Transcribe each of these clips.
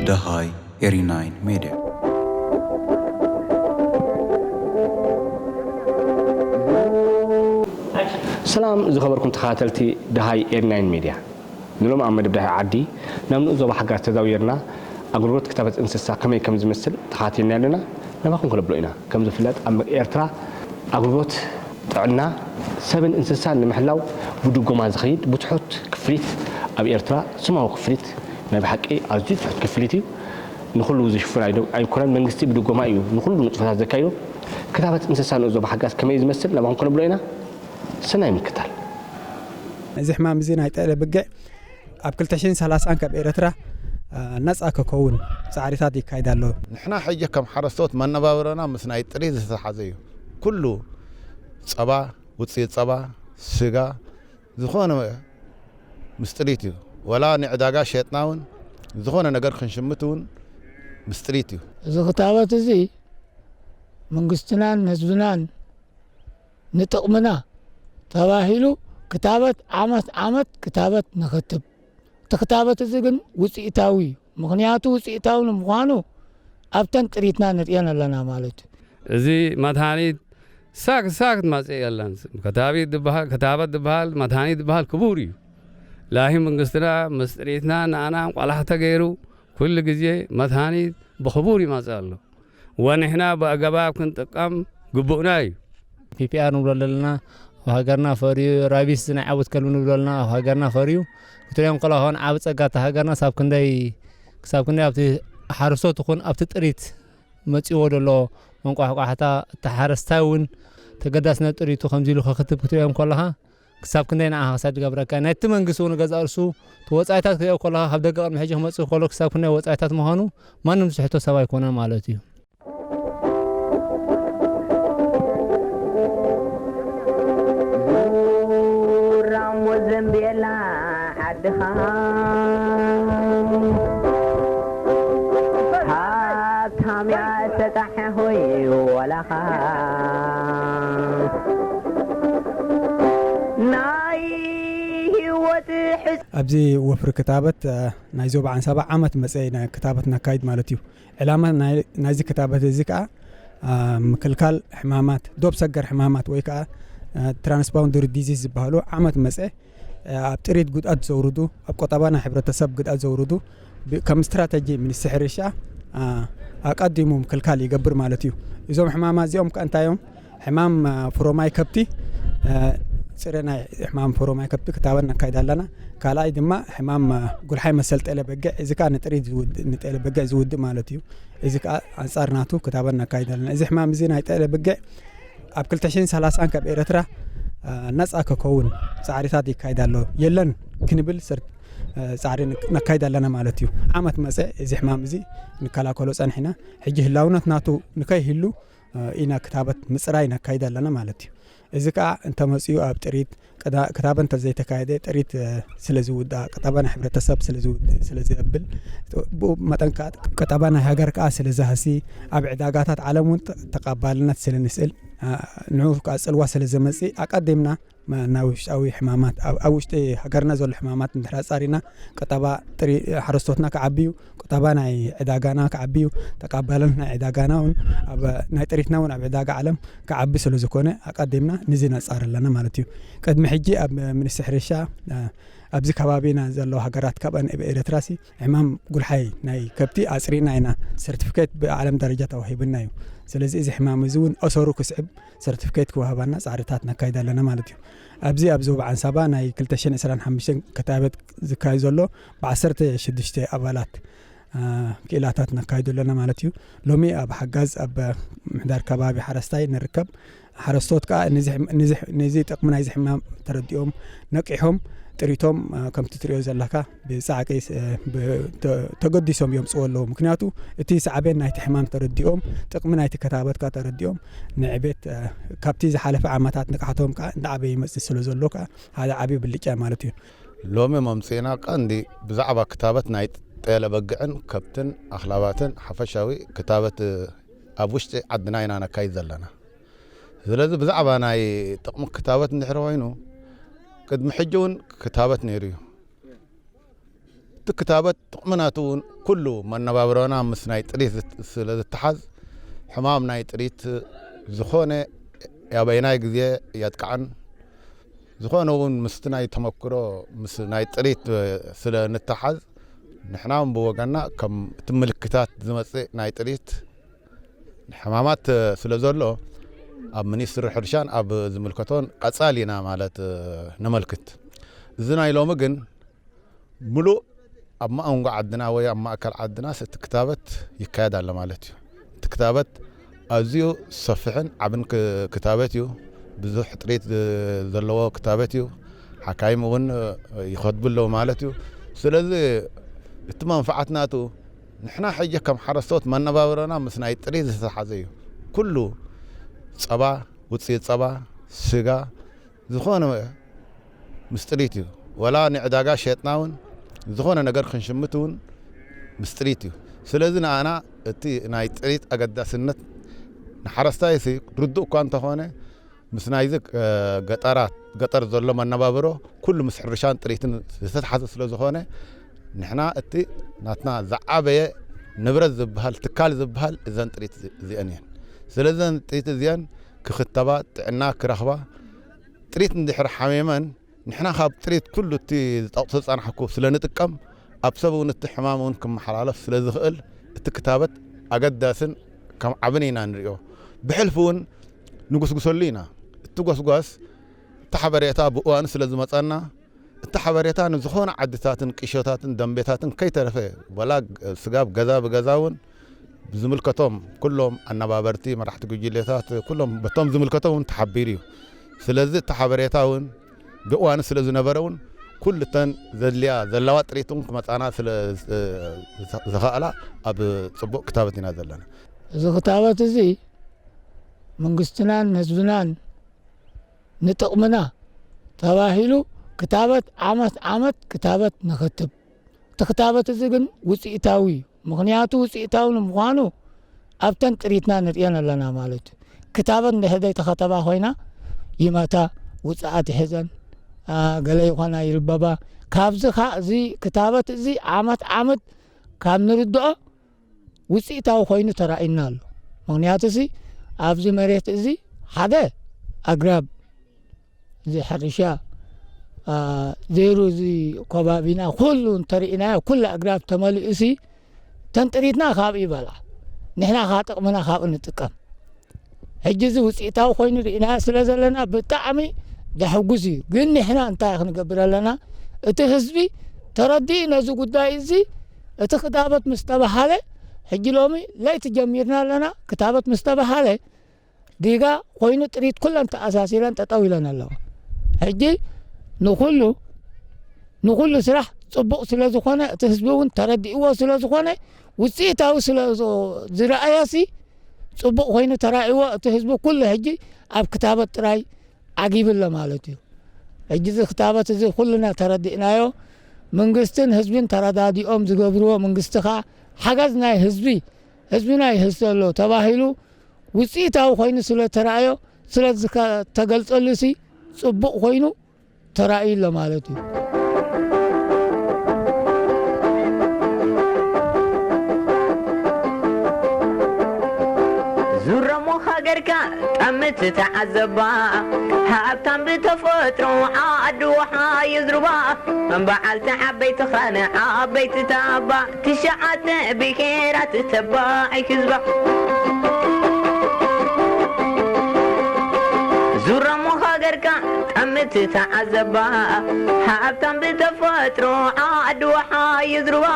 ደሃይ ኤሪ ናይን ሜድያ። ሰላም ዝኸበርኩም ተኸታተልቲ ደሃይ ኤሪ ናይን ሜድያ። ንሎም ኣብ መደብ ደሃይ ዓዲ ናብ ንኡስ ዞባ ሓጋዝ ተዛዊርና ኣገልግሎት ክታበት እንስሳ ከመይ ከም ዝመስል ተኸታቲልና ኣለና። ናባኹም ክነብሎ ኢና። ከም ዝፍለጥ ኣብ ኤርትራ ኣገልግሎት ጥዕና ሰብን እንስሳን ንምሕላው ብድጎማ ዝኸይድ ብትሑት ክፍሊት ኣብ ኤርትራ ስማዊ ክፍሊት ናይ ብሓቂ ኣዝዩ ትሑት ክፍሊት እዩ። ንኹሉ ዝሽፍን ኣይደ-፣ ኣይኮነን። መንግስቲ ብድጎማ እዩ ንኹሉ ንጥፈታት ዘካይዶ። ክታበት እንስሳ ንኡስ ዞባ ሓጋዝ ከመይ እዩ ዝመስል ናባኹም ክነብሎ ኢና። ሰናይ ምክታል። እዚ ሕማም እዚ ናይ ጠለ ብግዕ ኣብ ክልተ ሽሕን ሰላሳን ካብ ኤርትራ፣ አ፣ ነጻ ክኸውን ጻዕሪታት ይካየድ ኣሎ። ንሕና ሕጂ ከም ሓረስቶት መነባብሮና ምስ ናይ ጥሪት ዝተሓዘ እዩ። ኩሉ ጸባ፣ ውጽኢት ጸባ፣ ስጋ፣ ዝኾነ ምስ ጥሪት እዩ። ወላ ንዕዳጋ ሸጥና እውን ዝኾነ ነገር ክንሽምት እውን ምስ ጥሪት እዩ። እዚ ክታበት እዚ መንግስትናን ህዝብናን ንጥቕምና ተባሂሉ ክታበት ዓመት ዓመት ክታበት ንኸትብ። እቲ ክታበት እዚ ግን ውፅኢታዊ እዩ። ምኽንያቱ ውፅኢታዊ ንምዃኑ ኣብተን ጥሪትና ንርእየን ኣለና ማለት እዩ። እዚ መድሃኒት ሳክት ሳክት ማጽእ የለን። ከታቢት ዝበሃል፣ ክታበት ዝበሃል፣ መድሃኒት ዝበሃል ክቡር እዩ። ላሂ መንግስትና ምስ ጥሪትና ንኣና እንቋላሕ ተገይሩ ኩሉ ግዜ መድሃኒት ብኽቡር ይመጽእ ኣሎ። ወንሕና ብኣገባብ ክንጥቀም ግቡእና እዩ። ፒ ፒ ኣር ንብሎ ዘለና ኣብ ሃገርና ፈርዩ፣ ራቢስ ናይ ዓቡት ከልቢ ንብሎ ኣለና ኣብ ሃገርና ፈርዩ። ክትሪኦም ከለኻ ውን ዓቢ ጸጋ እታ ሃገርና ክሳብ ክንደይ፣ ክሳብ ክንደይ ኣብቲ ሓረስቶት ይኹን ኣብቲ ጥሪት መጺዎ ዘሎ መንቋሕቋሕታ፣ እቲ ሓረስታይ እውን ተገዳስነት ጥሪቱ ከምዚ ኢሉ ክኽትብ ክትሪኦም ከለኻ ክሳብ ክንደይ ንዓኻ ክሳድ ይገብረካ። ናይቲ መንግስቲ እውን ገዛእ ርእሱ እቲ ወጻኢታት ክትሪኦ ከለኻ ካብ ደገ ቅድሚ ሕጂ ክመጽእ ከሎ ክሳብ ክንደይ ወጻኢታት ምዃኑ ማንም ዝሕቶ ሰብ ኣይኮነን ማለት እዩ። ዙራሞ ዘንቤላ ዓድኻ ሃብታም እያ ተጣሐ ሆይ ወላኻ ናይ ህይወት ሕጽ- ኣብዚ ወፍሪ ክታበት፣ እ፣ ናይ ዞባ ዓንሳባ ዓመት መጸ ኢና ክታበት ነካይድ ማለት እዩ። ዕላማ ናይ፣ ናይዚ ክታበት እዚ ከኣ፣ አ፣ ምክልካል ሕማማት፣ ዶብ ሰገር ሕማማት ወይ ከኣ፣ አ፣ ትራንስባውንደሪ ዲዚዝ ዝበሃሉ ዓመት መጸ፣ አ፣ ኣብ ጥሪት ጉድኣት ዘውርዱ፣ ኣብ ቆጠባ ናይ ሕብረተሰብ ጉድኣት ዘውርዱ፣ ብ-፣ ከም ስትራተጂ ሚኒስትሪ ሕርሻ፣ አ፣ ኣቀዲሙ ምክልካል ይገብር ማለት እዩ። እዞም ሕማማት እዚኦም ከ እንታይ እዮም? ሕማም፣ አ፣ ፍሮማይ ከብቲ፣ አ፣ ጽረ ናይ ሕማም ፍሮማይ ከብቲ ክታበን ነካይድ ኣለና። ካልኣይ ድማ ሕማም፣ አ፣ ጉልሓይ መሰል ጤለ በጊዕ፣ እዚ ከኣ ንጥሪት ዝውድ-፣ ንጤለ በጊዕ ዝውድእ ማለት እዩ። እዚ ከኣ ኣንጻር ናቱ ክታበን ነካይድ ኣለና። እዚ ሕማም እዚ ናይ ጤለ በጊዕ ኣብ ክልተ ሽሕን ሰላሳን ካብ ኤረትራ፣ አ፣ ነጻ ክከውን ጻዕሪታት ይካይድ ኣሎ። የለን ክንብል ስር-፣ አ፣ ጻዕሪ ንክ-፣ ነካይድ ኣለና ማለት እዩ። ዓመት መጸ እዚ ሕማም እዚ ንከላከሎ ጸኒሕና፣ ሕጂ ህላውነት ናቱ ንከይህሉ፣ አ፣ ኢና ክታበት ምጽራይ ነካይድ ኣለና ማለት እዩ። እዚ ከኣ እንተመጽኡ ኣብ ጥሪት ቅዳ-፣ ክታበ እንተዘይተካየደ ጥሪት፣ እ፣ ስለ ዝውዳእ፣ ቅጠባ ናይ ሕብረተሰብ ስለ ዝውድ-፣ ስለ ዘብል፣ ብኡ መጠን ከኣ ቅጠባ ናይ ሃገር ከኣ ስለ ዝሃሲ፣ ኣብ ዕዳጋታት ዓለም እውን ተ-፣ ተቐባልነት ስለ ንስእል፣ አ፣ ንዑ ከኣ ጽልዋ ስለ ዘመጽእ፣ ኣቀዲምና መ-፣ ናብ ውሽጣዊ ሕማማት፣ ኣብ፣ ኣብ ውሽጢ ሃገርና ዘሎ ሕማማት እንድሕር ኣጻሪና፣ ቅጠባ ጥሪ-፣ ሓረስቶትና ክዓቢ እዩ። ቁጠባ ናይ ዕዳጋና ክዓቢ እዩ። ተቐባልነት ናይ ዕዳጋና እውን ኣብ፣ ናይ ጥሪትና እውን ኣብ ዕዳጋ ዓለም ክዓቢ ስለ ዝኾነ ኣቐዲምና ንዚ ነጻር ኣለና ማለት እዩ። ቅድሚ ሕጂ ኣብ ሚኒስትሪ ሕርሻ፣ እ፣ ኣብዚ ከባቢና ዘለዋ ሃገራት ካብ ኣብ ኤረትራሲ ሕማም ጉልሓይ ናይ ከብቲ ኣጽሪና ኢና፣ ሰርቲፊኬት ብዓለም ደረጃ ተዋሂብና እዩ። ስለዚ እዚ ሕማም እዚ እውን ኣሰሩ ክስዕብ ሰርቲፊኬት ክወሃባና ጻዕርታት ነካይድ ኣለና ማለት እዩ። ኣብዚ ኣብ ዞባ ዓንሳባ ናይ ክልተ ሽሕን ዕስራን ሓሙሽተን ክታበት ዝካየድ ዘሎ ብዓሰርተ ሽዱሽተ ኣባላት፣ አ፣ ክኢላታት ነካይዶ ኣለና ማለት እዩ። ሎሚ ኣብ ሓጋዝ ኣብ ምሕዳር ከባቢ ሓረስታይ ንርከብ። ሓረስቶት ከኣ ነዚ ሕም-፣ ነዚ ሕ-፣ ነዚ ጥቕሚ ናይዚ ሕማም ተረዲኦም ነቂሖም ጥሪቶም፣ አ፣ ከምቲ ትሪኦ ዘለካ ብጻዕቂ ስ-፣ ብ-፣ ተ-፣ ተገዲሶም የምጽኡ ኣለዉ። ምክንያቱ እቲ ሳዕቤን ናይቲ ሕማም ተረዲኦም ጥቕሚ ናይቲ ክታበት ከኣ ተረዲኦም ንዕቤት፣ አ፣ ካብቲ ዝሓለፈ ዓመታት ንቕሓቶም ከኣ እንዳዓበየ ይመጽእ ስለ ዘሎ ከኣ ሓደ ዓቢ ብልጫ ማለት እዩ። ሎሚ መምጽኢና ቀንዲ ብዛዕባ ክታበት ናይ ጤለ በግዕን ከብትን ኣኽላባትን ሓፈሻዊ ክታበት ኣብ ውሽጢ ዓድና ኢና ነካይድ ዘለና። ስለዚ ብዛዕባ ናይ ጥቕሚ ክታበት እንድሕር ኮይኑ፣ ቅድሚ ሕጂ እውን ክታበት ነይሩ እዩ። እቲ ክታበት ጥቕሚ ናቱ እውን ኩሉ መነባብሮና ምስ ናይ ጥሪት ዝት-፣ ስለ ዝተሓዝ፣ ሕማም ናይ ጥሪት ዝኾነ ኣበየናይ ግዜ የጥቅዓን፣ ዝኾነ እውን ምስቲ ናይ ተመክሮ ምስ ናይ ጥሪት ስለ ንተሓዝ፣ ንሕና እውን ብወገንና ከም እቲ ምልክታት ዝመጽእ ናይ ጥሪት ሕማማት ስለ ዘሎ፣ ኣብ ሚኒስትሪ ሕርሻን ኣብ ዝምልከቶን ቀጻሊ ኢና ማለት ነመልክት። እዚ ናይ ሎሚ ግን ምሉእ ኣብ ማእንጎ ዓድና ወይ ኣብ ማእከል ዓድናስ እቲ ክታበት ይካየድ ኣሎ ማለት እዩ። እቲ ክታበት ኣዝዩ ሰፊሕን ዓብን ክ-፣ ክታበት እዩ። ብዙሕ ጥሪት ዝ-፣ ዘለዎ ክታበት እዩ። ሓካይም እውን ይኸትቡ ኣለዉ ማለት እዩ። ስለዚ እቲ መንፍዓት ናቱ ንሕና ሕጂ ከም ሓረስቶት መነባብሮና ምስ ናይ ጥሪት ዝተሓዘ እዩ። ኩሉ ጸባ፣ ውጽኢት ጸባ፣ ስጋ፣ ዝኾነ ምስ ጥሪት እዩ። ወላ ንዕዳጋ ሸጥና እውን ዝኾነ ነገር ክንሽምት እውን ምስ ጥሪት እዩ። ስለዚ ንኣና እቲ ናይ ጥሪት ኣገዳስነት ንሓረስታይሲ ርዱእ እኳ እንተኾነ፣ ምስ ናይዚ፣ እ፣ ገጠራት፣ ገጠር ዘሎ መነባብሮ ኩሉ ምስ ሕርሻን ጥሪትን ዝተተሓዘ ስለ ዝኾነ፣ ንሕና እቲ ናትና ዝዓበየ ንብረት ዝበሃል፣ ትካል ዝበሃል እዘን ጥሪት እዚ-፣ እዚአን እየን። ስለዚ እዘን ጥሪት እዚአን ክኽተባ፣ ጥዕና ክረኽባ፣ ጥሪት እንድሕር ሓሚመን፣ ንሕና ካብ ጥሪት ኩሉ እቲ ዝጠቕሶ ዝጸናሕኩ ስለ ንጥቀም፣ ኣብ ሰብ እውን እቲ ሕማም እውን ክመሓላለፍ ስለ ዝኽእል፣ እቲ ክታበት ኣገዳስን ከም ዓብን ኢና ንሪኦ። ብሕልፊ እውን ንጉስጉሰሉ ኢና። እቲ ጎስጓስ፣ እቲ ሓበሬታ ብእዋኑ ስለ ዝመጸና፣ እቲ ሓበሬታ ንዝኾነ ዓድታትን ቂሾታትን ደንቤታትን ከይተረፈ፣ ወላ ስጋብ ገዛ ብገዛ እውን ብዝምልከቶም ኩሎም ኣነባበርቲ፣ መራሕቲ ጉጅሌታት፣ ኩሎም በቶም ዝምልከቶም እውን ተሓቢሩ እዩ። ስለዚ እቲ ሓበሬታ እውን ብእዋኑ ስለ ዝነበረ እውን ኩልተን ዘድልያ ዘለዋ ጥሪት እውን ክመጻና ስለ ዝ-፣ ዝኸኣላ ኣብ ጽቡቕ ክታበት ኢና ዘለና። እዚ ክታበት እዚ መንግስትናን ህዝብናን ንጥቕምና ተባሂሉ ክታበት ዓመት ዓመት ክታበት ንኽትብ። እቲ ክታበት እዚ ግን ውፅኢታዊ እዩ። ምኽንያቱ ውፅኢታዊ ንምዃኑ ኣብተን ጥሪትና ንርእየን ኣለና ማለት እዩ። ክታበት እንድሕር ዘይተኸተባ ኮይና ይመታ፣ ውፅኣት ይሕዘን፣ አ፣ ገለ ይኾና ይልበባ። ካብዚ ኸዓ እዚ ክታበት እዚ ዓመት ዓመት ካብ ንርድኦ ውፅኢታዊ ኮይኑ ተራእዩና ኣሎ። ምኽንያቱ እዚ ኣብዚ መሬት እዚ ሓደ ኣግራብ እዚ ሕርሻ፣ አ፣ ዘይሩ እዚ ከባቢና ኩሉ እንተሪእናዮ ኩሉ ኣግራብ ተመሊኡ ሲ ተንጥሪትና ካብኡ ይበልዓ። ንሕና ከዓ ጥቕምና ካብኡ ንጥቀም። ሕጂ እዚ ውፅኢታዊ ኮይኑ ርኢናዮ ስለ ዘለና ብጣዕሚ ዘሕጉስ እዩ። ግን ንሕና እንታይ ክንገብር ኣለና? እቲ ህዝቢ ተረዲኡ ነዚ ጉዳይ እዚ እቲ ክታበት ምስ ተባሃለ፣ ሕጂ ሎሚ ለይቲ ጀሚርና ኣለና። ክታበት ምስ ተባሃለ ዲጋ ኮይኑ ጥሪት ኩለን ተኣሳሲረን ጠጠው ኢለን ኣለዋ። ሕጂ ንኩሉ ንኩሉ ስራሕ ጽቡቕ ስለ ዝኾነ፣ እቲ ህዝቢ እውን ተረዲእዎ ስለ ዝኾነ፣ ውጽኢታዊ ስለ ዝ-፣ ዝረኣዮሲ ጽቡቕ ኮይኑ ተራእይዎ፣ እቲ ህዝቢ ኩሉ ሕጂ ኣብ ክታበት ጥራይ ዓጊቡ ኣሎ ማለት እዩ። ሕጂ እዚ ክታበት እዚ ኩልና ተረዲእናዮ። መንግስትን ህዝብን ተረዳዲኦም ዝገብርዎ፣ መንግስቲ ኸኣ ሓገዝ ናይ ህዝቢ፣ ህዝብና ይህዝ ኣሎ ተባሂሉ ውጽኢታዊ ኮይኑ ስለ ተራእዮ፣ ስለ ዝተገልጸሉሲ ጽቡቕ ኮይኑ ተራእዩ ኣሎ ማለት እዩ። ዙረሞ ሃገርካ ጠምት ተዓዘባ፣ ሃብታም ብተፈጥሮ ዓዲ ውሓ ይዝርባ፣ በዓልቲ ዓበይቲ ኻነ ዓበይቲ ታባ፣ ትሽዓተ ብሄራት ተባዕ ህዝባ። ዙረሞ ሃገርካ ጠምት ተዓዘባ፣ ሃብታም ብተፈጥሮ ዓዲ ውሓ ይዝርባ፣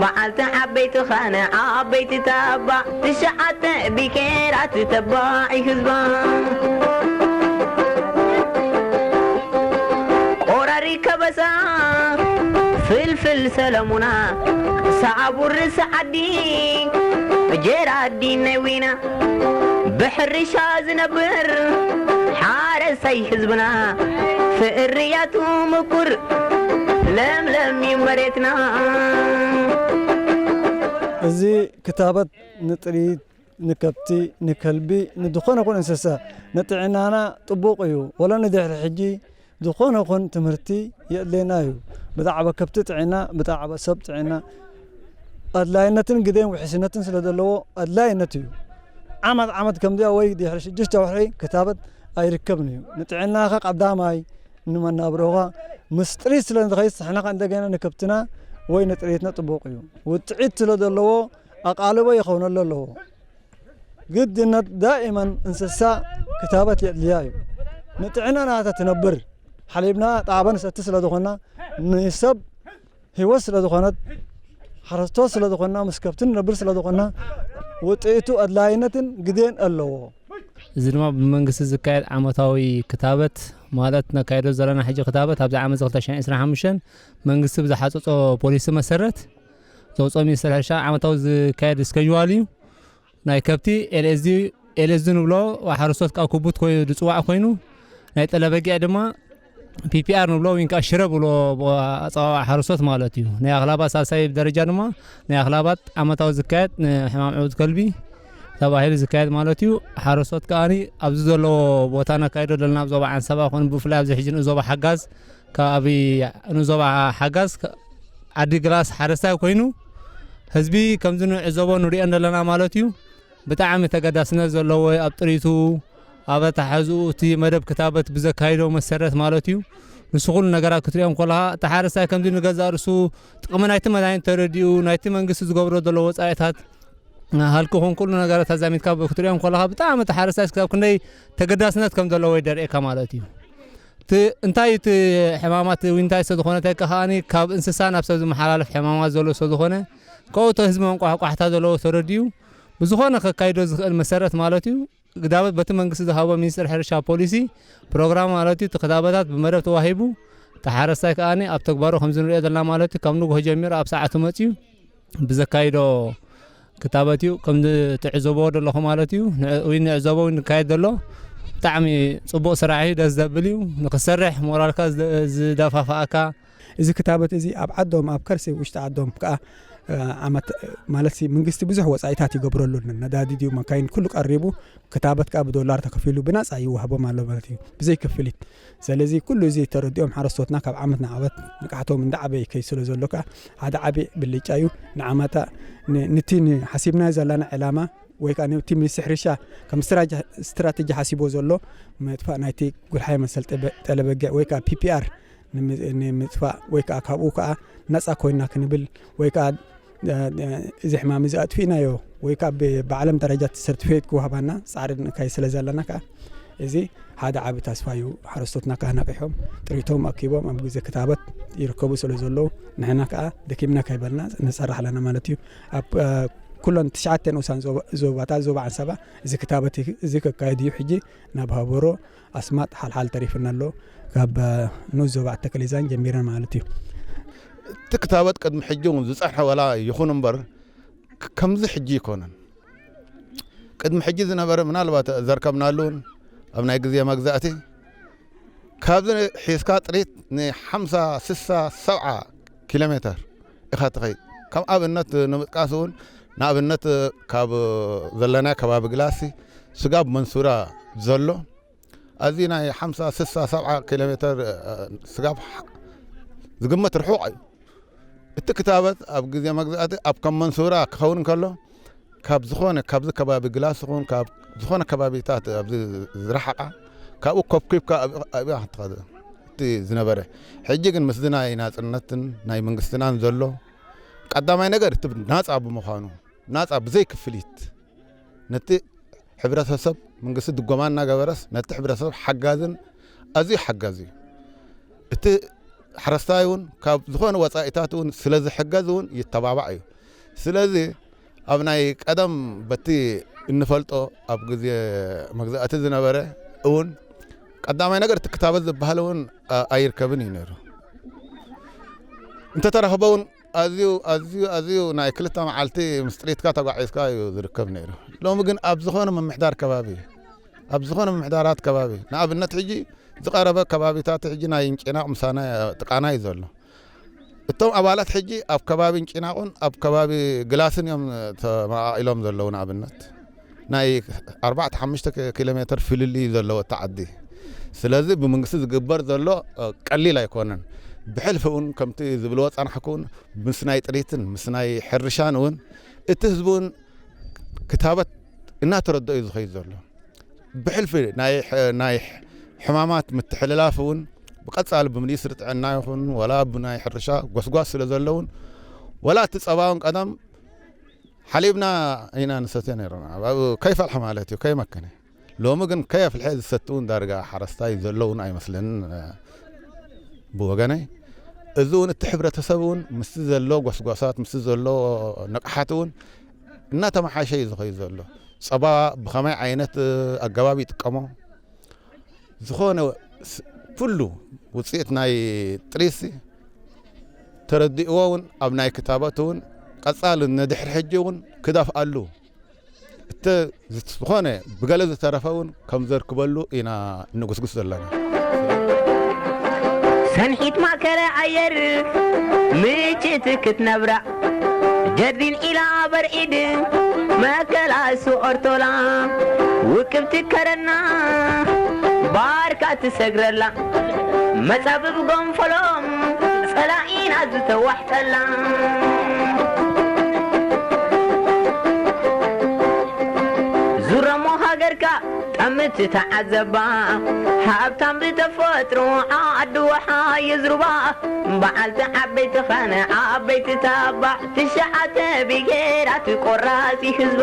በዓልቲ ዓበይቲ ኻነ ዓበይቲ ታባ፣ ትሽዓተ ብሄራት ተባዕ ህዝባ። ቆራሪ ከበሳ ፍልፍል ሰለሙና፣ ሳዕቡር ርእሲ ዓዲ ጀራዲን ናይ ዊና፣ ብሕርሻ ዝነብር ሓረሳይ ህዝብና፣ ፍርያቱ ምቁር ለምለም እዩ መሬትና። እዚ ክታበት ንጥሪት ንከብቲ፣ ንከልቢ፣ ንዝኾነ ይኹን እንስሳ ንጥዕናና ጥቡቕ እዩ። ወላ ንድሕሪ ሕጂ ዝኾነ ይኹን ትምህርቲ የድልየና እዩ። ብዛዕባ ከብቲ ጥዕና፣ ብዛዕባ ሰብ ጥዕና ኣድላይነትን ግዜን ውሕስነትን ስለ ዘለዎ ኣድላይነት እዩ። ዓመት ዓመት ከምዚኣ ወይ ድሕሪ ሽዱሽተ ወርሒ ክታበት ኣይርከብን እዩ። ንጥዕናኻ ቀዳማይ፣ ንመናብሮኻ ምስ ጥሪት ስለ ንኸይድ ንሕና ከ እንደገና ንከብትና ወይ ንጥሪትና ጥቡቕ እዩ። ውፅኢት ስለ ዘለዎ ኣቓልቦ ይኸውነሉ ኣለዎ። ግድነት ዳኢመን እንስሳ ክታበት የድልያ እዩ። ንጥዕና ናታ ትነብር ሓሊብና ጣባ ንሰቲ ስለ ዝኾና ንሰብ ህይወት ስለ ዝኾነት ሓረስቶት ስለ ዝኾና ምስ ከብቲ ንነብር ስለ ዝኾና ውፅኢቱ ኣድላይነትን ግዜን ኣለዎ። እዚ ድማ ብመንግስቲ ዝካየድ ዓመታዊ ክታበት ማለት ነካይዶ ዘለና ሕጂ ክታበት ኣብዚ ዓመት ክልተ ሽሕን ዕስራን ሓሙሽተን መንግስቲ ብዝሓፀፆ ፖሊሲ መሰረት ዘውፅኦ ሚኒስትር ሕርሻ ዓመታዊ ዝካየድ ስኬጅዋል እዩ። ናይ ከብቲ ኤልኤስዲ ኤልኤስዲ ንብሎ ሓረስቶት ካብ ክቡት ኮይኑ ዝፅዋዕ ኮይኑ ናይ ጠለበጊዕ ድማ ፒፒኣር ንብሎ ወይ ከዓ ሽረ ብሎ ኣፀዋዋዕ ሓረስቶት ማለት እዩ። ናይ ኣኽላባት ሳልሳይ ደረጃ ድማ ናይ ኣኽላባት ዓመታዊ ዝካየድ ንሕማም ዕውት ከልቢ ተባሂሉ ዝካየድ ማለት እዩ። ሓረስቶት ከዓኒ ኣብዚ ዘለዎ ቦታ ነካይዶ ዘለና ኣብ ዞባ ዓንሰባ ኮይኑ ብፍላይ ኣብዚ ሕጂ ንዞባ ሓጋዝ ካብ ንዞባ ሓጋዝ ዓዲ ግላስ ሓረስታይ ኮይኑ ህዝቢ ከምዚ ንዕዘቦ ንሪኦ ዘለና ማለት እዩ። ብጣዕሚ ተገዳስነት ዘለዎ ኣብ ጥሪቱ ኣብ ኣተሓሕዝኡ እቲ መደብ ክታበት ብዘካይዶ መሰረት ማለት እዩ። ንሱ ኩሉ ነገራት ክትሪኦም ከለኻ እቲ ሓረስታይ ከምዚ ንገዛእ ርእሱ ጥቕሚ ናይቲ መድሃኒት ተረዲኡ ናይቲ መንግስቲ ዝገብሮ ዘሎ ወፃኢታት ሃልክኹን ኩሉ ነገራት ኣዛሚድካ ክትሪኦም ከለኻ ብጣዕሚ እቲ ሓረስታይ ክሳብ ክንደይ ተገዳስነት ከም ዘለዎ ይደርእየካ ማለት እዩ። እቲ እንታይ እቲ ሕማማት ወይ እንታይ ስለዝኾነ ተካ ከዓኒ ካብ እንስሳ ናብ ሰብ ዝመሓላለፍ ሕማማት ዘሎ ስለዝኾነ ካብኡ እቲ ህዝቢ መንቋሕቋሕታ ዘለዎ ተረዲኡ ብዝኾነ ከካይዶ ዝኽእል መሰረት ማለት እዩ። ግዳበት በቲ መንግስቲ ዝሃቦ ሚኒስትር ሕርሻ ፖሊሲ ፕሮግራም ማለት እዩ። እቲ ክታበታት ብመደብ ተዋሂቡ እቲ ሓረስታይ ከዓኒ ኣብ ተግባሩ ከም ዝንሪኦ ዘለና ማለት እዩ። ካብ ንጉሆ ጀሚሩ ኣብ ሰዓቱ መፅዩ ብዘካይዶ ክታበት እዩ ከም ትዕዘቦ ዘለኹ ማለት እዩ። ንዕ- ወይ ንዕዘቦ ወይ ንካየድ ዘሎ ብጣዕሚ ፅቡቕ ስራሕ እዩ። ደስ ዘብል እዩ። ንክሰርሕ ሞራልካ ዝደ- ዝደፋፍኣካ እዚ ክታበት እዚ ኣብ ዓዶም ኣብ ከርሲ ውሽጢ ዓዶም ከዓ ዓመት ማለት መንግስቲ ብዙሕ ወፃኢታት ይገብረሉ። ነዳዲ ድዩ መካይን ኩሉ ቀሪቡ ክታበት ከዓ ብዶላር ተከፊሉ ብናፃ ይዋህቦም ኣሎ ማለት እዩ ብዘይ ክፍሊት። ስለዚ ኩሉ እዚ ተረዲኦም ሓረስቶትና ካብ ዓመት ንዓመት ንቃሕቶም እንዳዓበየ ይከይ ስለ ዘሎ ከዓ ሓደ ዓብዪ ብልጫ እዩ። ንዓመታ ን- ንቲ ንሓሲብናዮ ዘለና ዕላማ ወይ ከዓ ነቲ ሚኒስትሪ ሕርሻ ከም ስትራጀ- ስትራቴጂ ሓሲቦ ዘሎ ምጥፋእ ናይቲ ጉልሓይ መሰል ጠበ- ጠለበጊዕ ወይ ከዓ ፒፒኣር ንምጥፋእ ወይ ከዓ ካብኡ ከዓ ነፃ ኮይና ክንብል ወይ ከዓ እዚ ሕማም እዚ ኣጥፊእናዮ ወይ ከዓ ብዓለም ደረጃ ሰርቲፊኬት ክወሃባና ፃዕሪ ንካይ ስለ ዘለና ከዓ እዚ ሓደ ዓቢ ተስፋ እዩ። ሓረስቶትና ከዓ ነቂሖም ጥሪቶም ኣኪቦም ኣብ ግዜ ክታበት ይርከቡ ስለ ዘለዉ ንሕና ከዓ ደኪምና ከይበልና ንሰርሕ ኣለና ማለት እዩ። ኣብ ኩለን ትሽዓተ ንኡሳን ዞባታት ዞባ ዓንሰባ እዚ ክታበት እዚ ከካየድ እዩ። ሕጂ ናብ ሃበሮ ኣስማጥ ሓልሓል ተሪፍና ኣሎ። ካብ ንኡስ ዞባ ኣተክሊዛን ጀሚረን ማለት እዩ። እቲ ክታበት ቅድሚ ሕጂ እውን ዝፀንሐ ዋላ ይኹን እምበር ከምዚ ሕጂ ይኮነን። ቅድሚ ሕጂ ዝነበረ ምናልባት ዘርከብናሉን ኣብ ናይ ግዜ መግዛእቲ ካብዚ ሒዝካ ጥሪት ን50 60 70 ኪሎ ሜተር ኢኻ ትኸይድ። ከም ኣብነት ንምጥቃስ እውን ንኣብነት ካብ ዘለና ከባቢ ግላሲ ስጋብ መንሱራ ዘሎ ኣዚ ናይ 50 60 70 ኪሎ ሜተር ስጋብ ዝግመት ርሑቕ እዩ። እቲ ክታበት ኣብ ግዜ መግዛእቲ ኣብ ከም መንሱራ ክኸውን እንከሎ ካብ ዝኾነ ካብዚ ከባቢ ግላስ ይኹን ካብ ዝኾነ ከባቢታት ኣብዚ ዝረሓቓ ካብኡ ኮብኪብካ ኣብኣ ክትኸደ እቲ ዝነበረ። ሕጂ ግን ምስዚ ናይ ናፅነትን ናይ መንግስትናን ዘሎ ቀዳማይ ነገር እቲ ናፃ ብምዃኑ ናፃ ብዘይ ክፍሊት ነቲ ሕብረተሰብ መንግስቲ ድጎማ እናገበረስ ነቲ ሕብረተሰብ ሓጋዝን ኣዝዩ ሓጋዚ እዩ። እቲ ሓረስታይ እውን ካብ ዝኾነ ወፃኢታት እውን ስለ ዝሕገዝ እውን ይተባባዕ እዩ። ስለዚ ኣብ ናይ ቀደም በቲ እንፈልጦ ኣብ ግዜ መግዛእቲ ዝነበረ እውን ቀዳማይ ነገር እቲ ክታበት ዝበሃል እውን ኣይርከብን እዩ ነይሩ። እንተተረኽበ እውን ኣዝዩ ኣዝዩ ኣዝዩ ናይ ክልተ መዓልቲ ምስ ጥሪትካ ተጓዒዝካ እዩ ዝርከብ ነይሩ። ሎሚ ግን ኣብ ዝኾነ ምምሕዳር ከባቢ ኣብ ዝኾነ ምምሕዳራት ከባቢ ንኣብነት ሕጂ ዝቐረበ ከባቢታት ሕጂ ናይ እንጭናቕ ምሳና ጥቃና እዩ ዘሎ። እቶም ኣባላት ሕጂ ኣብ ከባቢ እንጭናቑን ኣብ ከባቢ ግላስን እዮም ተመቓቒሎም ዘለዉ። ንኣብነት ናይ ኣርባዕተ ሓሙሽተ ኪሎ ሜትር ፍልልይ እዩ ዘለዎ እቲ ዓዲ። ስለዚ ብመንግስቲ ዝግበር ዘሎ ቀሊል ኣይኮነን። ብሕልፊ እውን ከምቲ ዝብልዎ ጸናሕኩ እውን ምስ ናይ ጥሪትን ምስ ናይ ሕርሻን እውን እቲ ህዝቢ እውን ክታበት እናተረድኦ እዩ ዝኸይድ ዘሎ። ብሕልፊ ናይ ናይ ሕማማት ምትሕልላፍ እውን ብቐጻሊ ብሚኒስትሪ ጥዕና ይኹን ዋላ ብናይ ሕርሻ ጎስጓስ ስለ ዘለውን ዋላ እቲ ጸባ እውን ቀደም ሓሊብና ኢና ንሰትዮ ነይርና። ኣብኡ ከይፈልሐ ማለት እዩ፣ ከይመከነ። ሎሚ ግን ከየፍልሐ ዝሰቲ እውን ዳርጋ ሓረስታይ ዘለውን ኣይመስለንን ብወገነይ። እዚ እውን እቲ ሕብረተሰብ እውን ምስቲ ዘሎ ጎስጓሳት ምስቲ ዘሎ ንቕሓት እውን እናተመሓሸ እዩ ዝኸይድ ዘሎ። ጸባ ብኸመይ ዓይነት ኣገባብ ይጥቀሞ ዝኾነ ኩሉ ውፅኢት ናይ ጥሪሲ ተረዲእዎ እውን ኣብ ናይ ክታበት እውን ቀፃሊ ንድሕሪ ሕጂ እውን ክደፍኣሉ እቲ ዝኾነ ብገለ ዝተረፈ እውን ከም ዘርክበሉ ኢና ንጉስጉስ ዘለና። ሰንሒት ማእከለ ኣየር ምጭት ክትነብራ ጀርዲን ኢላ በርዒድ መከላሱ ኦርቶላ ውቅብቲ ከረና ባርካ ትሰግረላ መጻብብ ጎንፈሎም ጸላኢና ዝተዋሕጠላ ዙረሞ ሃገርካ ጠምት ተዓዘባ ሃብታም ብተፈጥሮ ዓዲ ወሓ ይዝሩባ በዓልቲ ዓበይቲ ኸነ ዓበይቲ ታባ ትሽዓተ ብሄራት ቆራፂ ህዝባ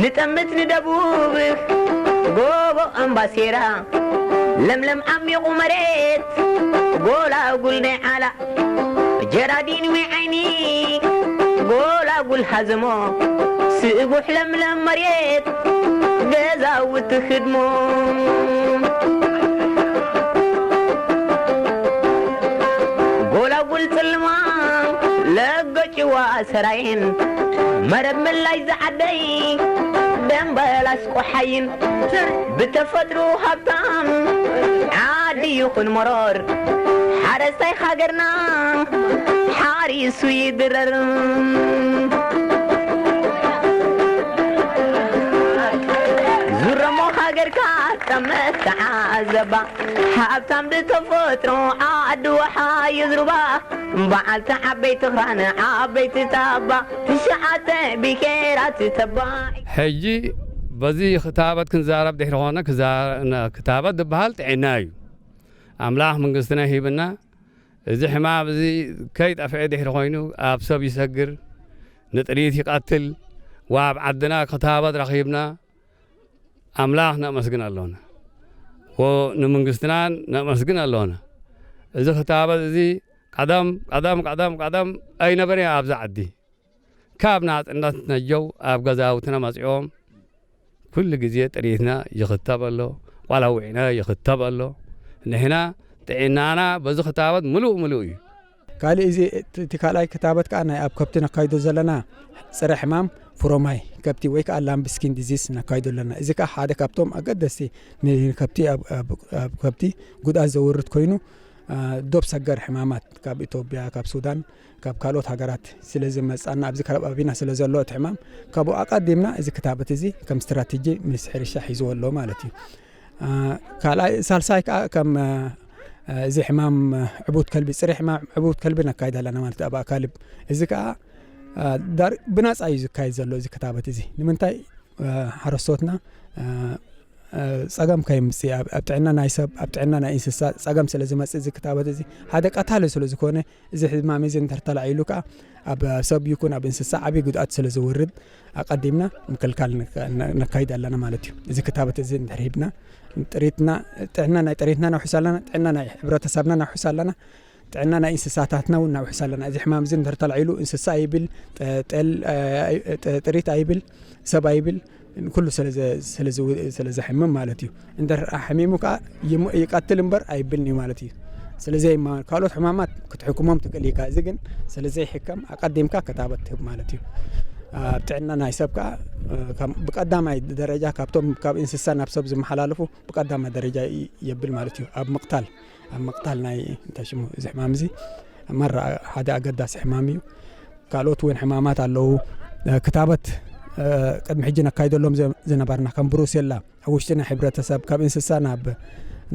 ንጠምት ንደቡብ ጎቦ ኣምባሴራ ለምለም ዓሚቑ መሬት ጎላጉል ናይ ዓላ ጀራዲን ወይ ዓይኒ ጎላጉል ሃዘሞ ስእጉሕ ለምለም መሬት ገዛውቲ ህድሞ ጎላጉል ጽልማ ለገጭዋ ሰራይን መረብ መላይ ዝዓደይ ደንበላስ ቆሓይን ብተፈጥሮ ሃብታም ዓዲ ይኹን መሮር ሓረስታይ ሃገርና ሓሪሱ ይድረር ዙረሞ ሃገርካ ጠመት ተዓዘባ ሃብታም ብተፈጥሮ ዓዲ ወሓ ይዝሩባ በዓልቲ ዓበይቲ ኽራን ዓበይቲ ታባ ትሽዓተ ብሄራት ተባዕ ሕጂ በዚ ክታበት ክንዛረብ ድሕሪ ኾነ ክታበት ዝበሃል ጥዕና እዩ። ኣምላኽ መንግስትና ሂብና እዚ ሕማም እዚ ከይጠፍዐ ድሕሪ ኮይኑ ኣብ ሰብ ይሰግር፣ ንጥሪት ይቐትል፣ ወኣብ ዓድና ክታበት ረኺብና ኣምላኽ ነመስግን ኣሎና። ወንመንግስትናን ነመስግን ኣሎና። እዚ ክታበት እዚ ቀደም ቀደም ቀደም ቀደም ኣይነበረ ኣብዚ ዓዲ። ካብ ናጽነት ነጀው ኣብ ገዛውትና መጺኦም ኩሉ ግዜ ጥሪትና ይኽተብ ኣሎ፣ ዋላ ውዒና ይኽተብ ኣሎ። ንሕና ጥዕናና በዚ ክታበት ምሉእ ምሉእ እዩ። ካልእ እዚ እቲ ካልኣይ ክታበት ከዓ ናይ ኣብ ከብቲ ነካይዶ ዘለና ፀረ ሕማም ፍሮማይ ከብቲ ወይ ከዓ ላምብ ስኪን ዲዚዝ ነካይዶ ኣለና። እዚ ከዓ ሓደ ካብቶም ኣገደስቲ ንከብቲ ኣብ ከብቲ ጉድኣት ዘውርድ ኮይኑ ዶብ ሰገር ሕማማት ካብ ኢትዮጵያ ካብ ሱዳን ካብ ካልኦት ሃገራት ስለ ዝመፃና ኣብዚ ከባቢና ስለ ዘሎ እቲ ሕማም ካብኡ ኣቐዲምና እዚ ክታበት እዚ ከም ስትራቴጂ ሚኒስትሪ ሕርሻ ሒዝዎ ኣሎ ማለት እዩ። ካልኣይ ሳልሳይ ከዓ ከም እዚ ሕማም ዕቡት ከልቢ ፅሪ ሕማም ዕቡት ከልቢ ነካይድ ኣለና ማለት ኣብ ኣካልብ እዚ ከዓ ብናፃ እዩ ዝካየድ ዘሎ እዚ ክታበት እዚ ንምንታይ ሓረስቶትና ፀገም ከይምፅእ ኣብ ጥዕና ናይ ሰብ ኣብ ጥዕና ናይ እንስሳ ፀገም ስለ ዝመፅእ እዚ ክታበት እዚ ሓደ ቀታሊ ስለ ዝኾነ እዚ ሕማም እዚ እንተተላዒሉ ከዓ ኣብ ሰብ ይኩን ኣብ እንስሳ ዓብዪ ጉድኣት ስለ ዝውርድ ኣቐዲምና ምክልካል ነካይድ ኣለና ማለት እዩ። እዚ ክታበት እዚ እንድሕር ሂብና ጥሪትና ጥዕና ናይ ጥሪትና ነውሕስ ኣለና፣ ጥዕና ናይ ሕብረተሰብና ነውሕስ ኣለና፣ ጥዕና ናይ እንስሳታትና እውን ነውሕስ ኣለና። እዚ ሕማም እዚ እንድሕር ተላዒሉ እንስሳ ኣይብል፣ ጥሪት ኣይብል፣ ሰብ ኣይብል ኩሉ ስለ ዘሕምም ማለት እዩ። እንድሕር ኣሕሚሙ ከዓ ይቀትል እምበር ኣይብልን እዩ ማለት እዩ። ስለዚ ካልኦት ሕማማት ክትሕክሞም ትክእል ኢካ። እዚ ግን ስለዘይሕከም ኣቀዲምካ ክታበት ትህብ ማለት እዩ። ኣብ ጥዕና ናይ ሰብ ከዓ ብቀዳማይ ደረጃ ካብቶም ካብ እንስሳ ናብ ሰብ ዝመሓላለፉ ብቀዳማይ ደረጃ የብል ማለት እዩ። ኣብ ምቕታል ኣብ ምቕታል ናይ እንታይ ሽሙ እዚ ሕማም እዚ መራ ሓደ ኣገዳሲ ሕማም እዩ። ካልኦት እውን ሕማማት ኣለዉ። ክታበት ቅድሚ ሕጂ ነካይደሎም ዝነበርና ከም ብሩሴላ ኣብ ውሽጢ ናይ ሕብረተሰብ ካብ እንስሳ ናብ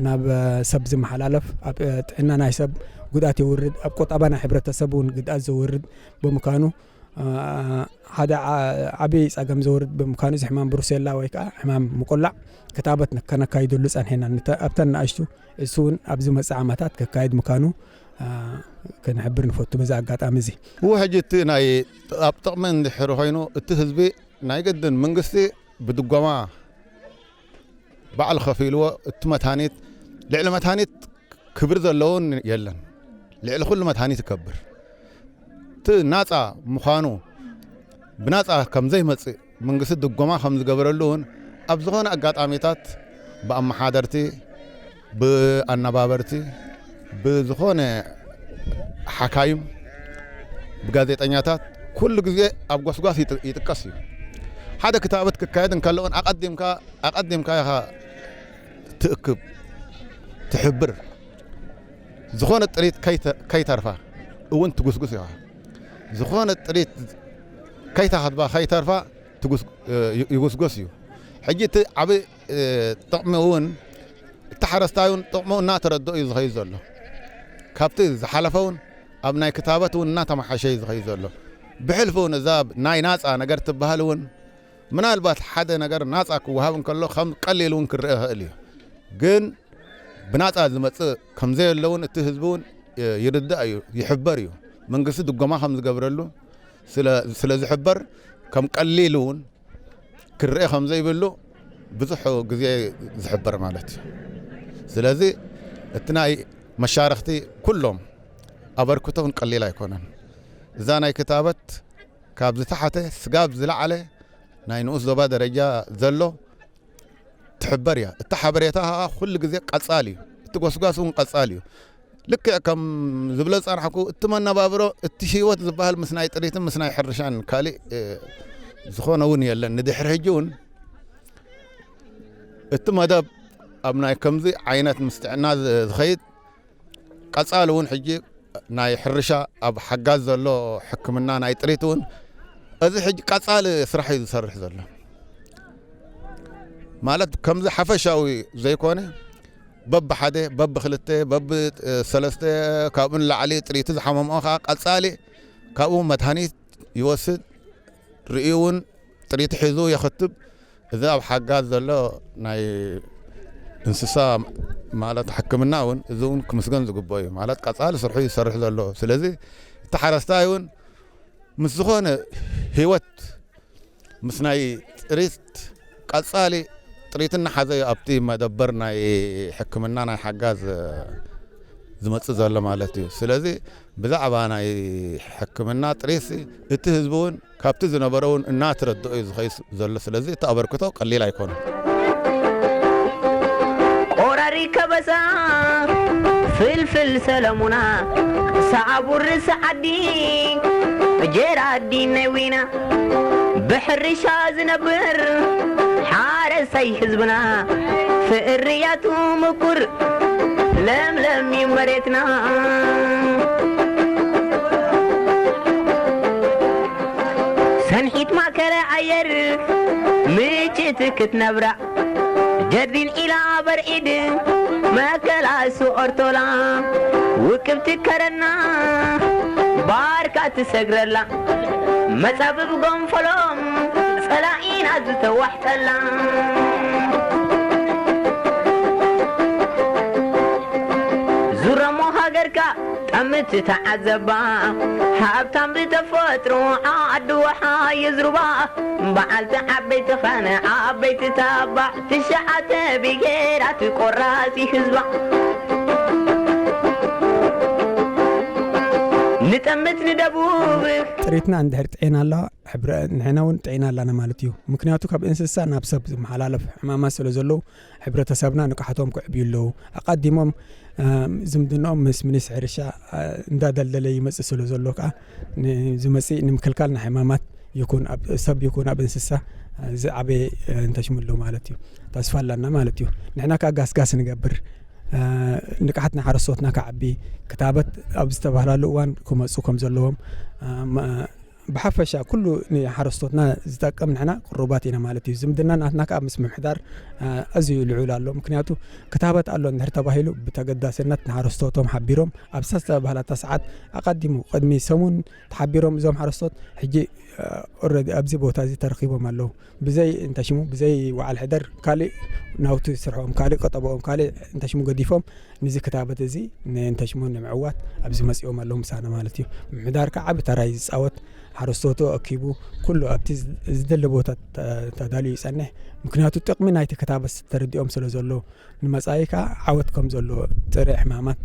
ናብ ሰብ ዝመሓላለፍ ኣብ ጥዕና ናይ ሰብ ጉድኣት የውርድ፣ ኣብ ቁጠባ ናይ ሕብረተሰብ እውን ጉድኣት ዘውርድ ብምዃኑ ሓደ ዓብዪ ፀገም ዘውርድ ብምዃኑ እዚ ሕማም ብሩሴላ ወይ ከዓ ሕማም ምቁላዕ ክታበት ከነካይደሉ ፀንሐና። ኣብተን ንኣሽቱ እሱ እውን ኣብዚ መፅእ ዓመታት ከካይድ ምዃኑ ክንሕብር ንፈቱ በዚ ኣጋጣሚ እዚ። እዎ ሕጂ እቲ ናይ ኣብ ጥቕሚ እንድሕር ኮይኑ እቲ ህዝቢ ናይ ግድን መንግስቲ ብድጎማ ባዕሉ ከፊልዎ እቲ መድሃኒት ልዕሊ መድሃኒት ክብሪ ዘለዎን የለን። ልዕሊ ኩሉ መድሃኒት ይከብር። እቲ ናፃ ምዃኑ ብናፃ ከም ዘይመፅእ መንግስቲ ድጎማ ከም ዝገበረሉ እውን ኣብ ዝኾነ ኣጋጣሚታት ብኣመሓደርቲ፣ ብኣነባበርቲ፣ ብዝኾነ ሓካይም፣ ብጋዜጠኛታት ኩሉ ግዜ ኣብ ጎስጓስ ይጥ- ይጥቀስ እዩ። ሓደ ክታበት ክካየድ እንከሎ እውን ኣቐዲምካ ኣቐዲምካ ኢኻ ትእክብ ትሕብር ዝኾነ ጥሪት ከይተ- ከይተርፋ እውን ትጉስጉስ ኢኻ። ዝኾነ ጥሪት ከይተኸትባ ከይተርፋ ትጉስ- ይጉስጎስ እዩ። ሕጂ እቲ ዓብ ጥቕሚ እውን እቲ ሓረስታይ እውን ጥቕሙ እናተረድኦ እዩ ዝኸይድ ዘሎ። ካብቲ ዝሓለፈ እውን ኣብ ናይ ክታበት እውን እናተመሓሸ እዩ ዝኸይድ ዘሎ። ብሕልፊ እውን እዛ ናይ ናፃ ነገር ትበሃል እውን ምናልባት ሓደ ነገር ናፃ ክወሃብ እንከሎ ከም ቀሊል እውን ክረአ ይኽእል እዩ። ግን ብናፃ ዝመፅእ ከም ዘየለ እውን እቲ ህዝቢ እውን ይርዳእ እዩ፣ ይሕበር እዩ። መንግስቲ ድጎማ ከም ዝገብረሉ ስለ- ስለ ዝሕበር ከም ቀሊል እውን ክረአ ከም ዘይብሉ ብዙሕ ግዜ ዝሕበር ማለት እዩ። ስለዚ እቲ ናይ መሻርኽቲ ኩሎም ኣበርክቶ እውን ቀሊል ኣይኮነን። እዛ ናይ ክታበት ካብ ዝተሓተ ስጋብ ዝለዓለ ናይ ንኡስ ዞባ ደረጃ ዘሎ ትሕበር እያ። እቲ ሓበሬታ ከዓ ኩሉ ግዜ ቀጻሊ እዩ። እቲ ጎስጓስ እውን ቀጻሊ እዩ። ልክዕ ከም ዝብሎ ዝጸናሕኩ እቲ መነባብሮ እቲ ህይወት ዝበሃል ምስ ናይ ጥሪትን ምስ ናይ ሕርሻን ካልእ ዝኾነ እውን የለን። ንድሕሪ ሕጂ እውን እቲ መደብ ኣብ ናይ ከምዚ ዓይነት ምስ ጥዕና ዝኸይድ ቀጻሊ እውን ሕጂ ናይ ሕርሻ ኣብ ሓጋዝ ዘሎ ሕክምና ናይ ጥሪት እውን እዚ ሕጂ ቀጻሊ ስራሕ እዩ ዝሰርሕ ዘሎ። ማለት ከምዚ ሓፈሻዊ ዘይኮነ በብሓደ በብክልተ በብሰለስተ ካብኡ ንላዕሊ ጥሪቱ ዝሓመምኦ ከዓ ቀጻሊ ካብኡ መድሃኒት ይወስድ ርእዩ እውን ጥሪቱ ሒዙ የኽትብ። እዚ ኣብ ሓጋዝ ዘሎ ናይ እንስሳ ማለት ሕክምና እውን እዚ እውን ክምስገን ዝግብኦ እዩ። ማለት ቀጻሊ ስርሑ ይሰርሕ ዘሎ። ስለዚ እቲ ሓረስታይ እውን ምስ ዝኾነ ህይወት ምስ ናይ ጥሪት ቀጻሊ ጥሪት እናሓዘ እዩ ኣብቲ መደበር ናይ ሕክምና ናይ ሓጋዝ ዝመጽእ ዘሎ ማለት እዩ። ስለዚ ብዛዕባ ናይ ሕክምና ጥሪት እቲ ህዝቢ እውን ካብቲ ዝነበረ እውን እናተረድኦ እዩ ዝኸይድ ዘሎ። ስለዚ እቲ ኣበርክቶ ቀሊል ኣይኮነን። ቆራሪ ከበሳ ፍልፍል ሰለሙና ሰዓቡር ሰዓዲ ጀራዲ ነዊና ብሕርሻ ዝነብር ሓረሳይ ህዝብና ፍርያቱ ምቁር ለምለም እዩ መሬትና። ሰንሒት ማእከለ ኣየር ምጭት ክትነብራ ጀርዲን ኢላ በርዒድ መከላሱ ኦርቶላ ውቅብቲ ከረና ባርካ ትሰግረላ መጻብብ ጎንፈሎም ጸላኢና ዝተዋሕጠላ ዙረሞ ሃገርካ ጠምት ተዓዘባ ሃብታም ብተፈጥሮ ዓዲ ወሓ ይዝሩባ በዓልቲ ዓበይቲ ኸነ ዓበይቲ ታባ ትሽዓተ ብሄራት ቆራሲ ህዝባ ንጠምት ንደቡብ ጥሪትና እንድሕር ጥዒና ኣለዋ ንሕና እውን ጥዒና ኣላና ማለት እዩ። ምክንያቱ ካብ እንስሳ ናብ ሰብ ዝመሓላለፍ ሕማማት ስለ ዘለዉ ሕብረተሰብና ንቕሓቶም ክዕብዩ ኣለዉ። ኣቐዲሞም ዝምድንኦም ምስ ሚኒስ ሕርሻ እንዳደልደለ ይመፅእ ስለ ዘሎ ከዓ ዝመፅእ ንምክልካል ናይ ሕማማት ይኩን ኣብ ሰብ ይኩን ኣብ እንስሳ ዝዓበየ እንተሽምሉ ማለት እዩ። ተስፋ ኣለና ማለት እዩ። ንሕና ከዓ ጋስጋስ ንገብር ንቕሓት ናይ ሓረስቶትና ክዓቢ ክታበት ኣብ ዝተባህላሉ እዋን ክመፁ ከም ዘለዎም ብሓፈሻ ኩሉ ንሓረስቶትና ዝጠቅም ንሕና ቅሩባት ኢና ማለት እዩ። ዝምድና ናትና ከዓ ምስ ምምሕዳር፣ አ፣ ኣዝዩ ልዑል ኣሎ። ምክንያቱ ክታበት ኣሎ እንድሕር ተባሂሉ ብተገዳስነት ንሓረስቶቶም ሓቢሮም ኣብ ዝተባህላታ ሰዓት ኣቐዲሙ ቅድሚ ሰሙን ተሓቢሮም እዞም ሓረስቶት ሕጂ፣ አ፣ ኦልሬዲ ኣብዚ ቦታ እዚ ተረኺቦም ኣለዉ። ብዘይ እንተሽሙ ብዘይ ወዓል ሕደር ካልእ ናውቲ ስርሖም ካልእ ቀጠቦኦም ካልእ እንተሽሙ ገዲፎም ንዚ ክታበት እዚ ንእንተሽሙ ንምዕዋት ኣብዚ መጺኦም ኣለዉ ምሳና ማለት እዩ። ምምሕዳር ከዓ ዓቢ ተራ እዩ ዝጻወት። ሓረስቶቱ ኣኪቡ ኩሉ ኣብቲ ዝ-፣ ዝደለ ቦታ ተ-፣ ተዳልዩ ይጸንሕ። ምክንያቱ ጥቕሚ ናይቲ ክታበት ተረዲኦም ስለ ዘሎ ንመጻኢ ከዓ ዓወት ከም ዘሎ ጥረ ሕማማት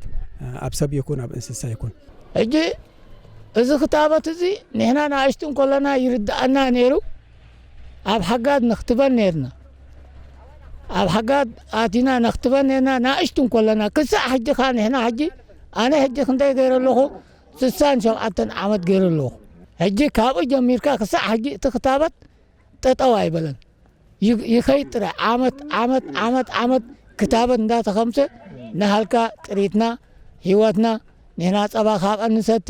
ኣብ ሰብ ይኩን ኣብ እንስሳ ይኩን። ሕጂ እዚ ክታበት እዚ ንሕና ንኣሽቱ እንከለና ይርድኣና ነይሩ። ኣብ ሓጋድ ነኽትበን ነርና። ኣብ ሓጋድ ኣቲና ነኽትበን ነርና ንኣሽቱ እንከለና። ክሳዕ ሕጂ ኸኣ ንሕና ሕጂ፣ ኣነ ሕጂ ክንደይ ገይረ ኣለኹ? ስሳን ሸውዓተን ዓመት ገይረ ኣለኹ። ሕጂ ካብኡ ጀሚርካ ክሳዕ ሕጂ እቲ ክታበት ጠጠው ኣይበለን። ይ-፣ ይኸይድ ጥራይ። ዓመት፣ ዓመት፣ ዓመት፣ ዓመት ክታበት እንዳተኸምሰ ናሃልካ ጥሪትና፣ ህይወትና፣ ንሕና ጸባ ካብኣ ንሰቲ፣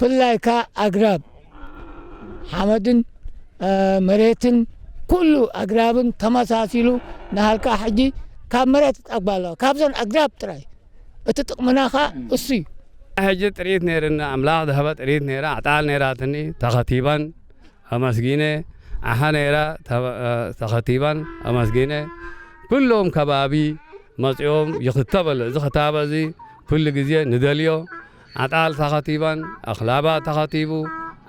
ፍላይ ከኣ ኣግራብ፣ ሓመድን፣ እ፣ መሬትን፣ ኩሉ ኣግራብን ተመሳሲሉ ናሃልካ ሕጂ ካብ መሬት ትጠግባ ኣለዋ። ካብዘን ኣግራብ ጥራይ። እቲ ጥቕምና ከኣ እሱ እዩ። ሕጂ ጥሪት ነይርና፣ ኣምላኽ ዝሃበ ጥሪት ነይራ፣ ኣጣል ነይራትኒ፣ ተኸቲበን፣ ኣመስጊነ፣ ኣሓ ነይራ፣ ተኸቲባን ኣመስጊነ፣ ኩሎም ከባቢ መጺኦም ይኽተበሉ። እዚ ክታበ እዚ ኩሉ ግዜ ንደልዮ። ኣጣል ተኸቲባን፣ ኣኽላባ ተኸቲቡ፣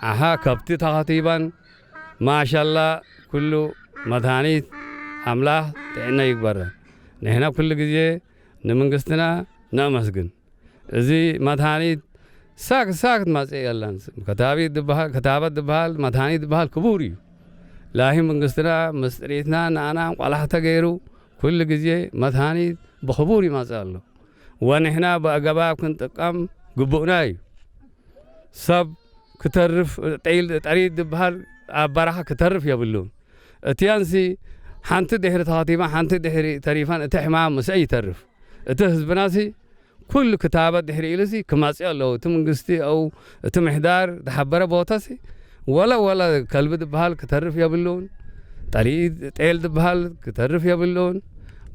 ኣሓ ከብቲ ተኸቲባን፣ ማሻላ ኩሉ መድሃኒት ኣምላኽ ጥዕና ይግበረ። ንሕና ኩሉ ግዜ ንምንግስትና ነመስግን። እዚ መድሃኒት ሳክ ሳክ ትመጽእ የለን። ከታቢት ዝበሃል፣ ከታበት ዝበሃል፣ መድሃኒት ዝበሃል ክቡር እዩ። ላሂ መንግስትና ምስ ጥሪትና ንኣና ቆላሕ ተገይሩ ኩሉ ግዜ መድሃኒት ብኽቡር ይመጽእ ኣሎ። ወንሕና ብኣገባብ ክንጥቀም ግቡእና እዩ። ሰብ ክተርፍ፣ ጠይል-፣ ጠሪት ዝበሃል ኣብ በረኻ ክተርፍ የብሉን። እቲኣንሲ ሓንቲ ድሕሪ ተኸቲማ፣ ሓንቲ ድሕሪ ተሪፋን እቲ ሕማም ምስአ ይተርፍ። እቲ ህዝብናሲ ኩሉ ክታበት ድሕሪ ኢሉሲ ክመጽእ ኣለዎ። እቲ መንግስቲ ኣው እቲ ምሕዳር ዝሓበረ ቦታሲ ወላ፣ ወላ ከልቢ ዝበሃል ክተርፍ የብሉን። ጠሊ-፣ ጤል ዝበሃል ክተርፍ የብሉን።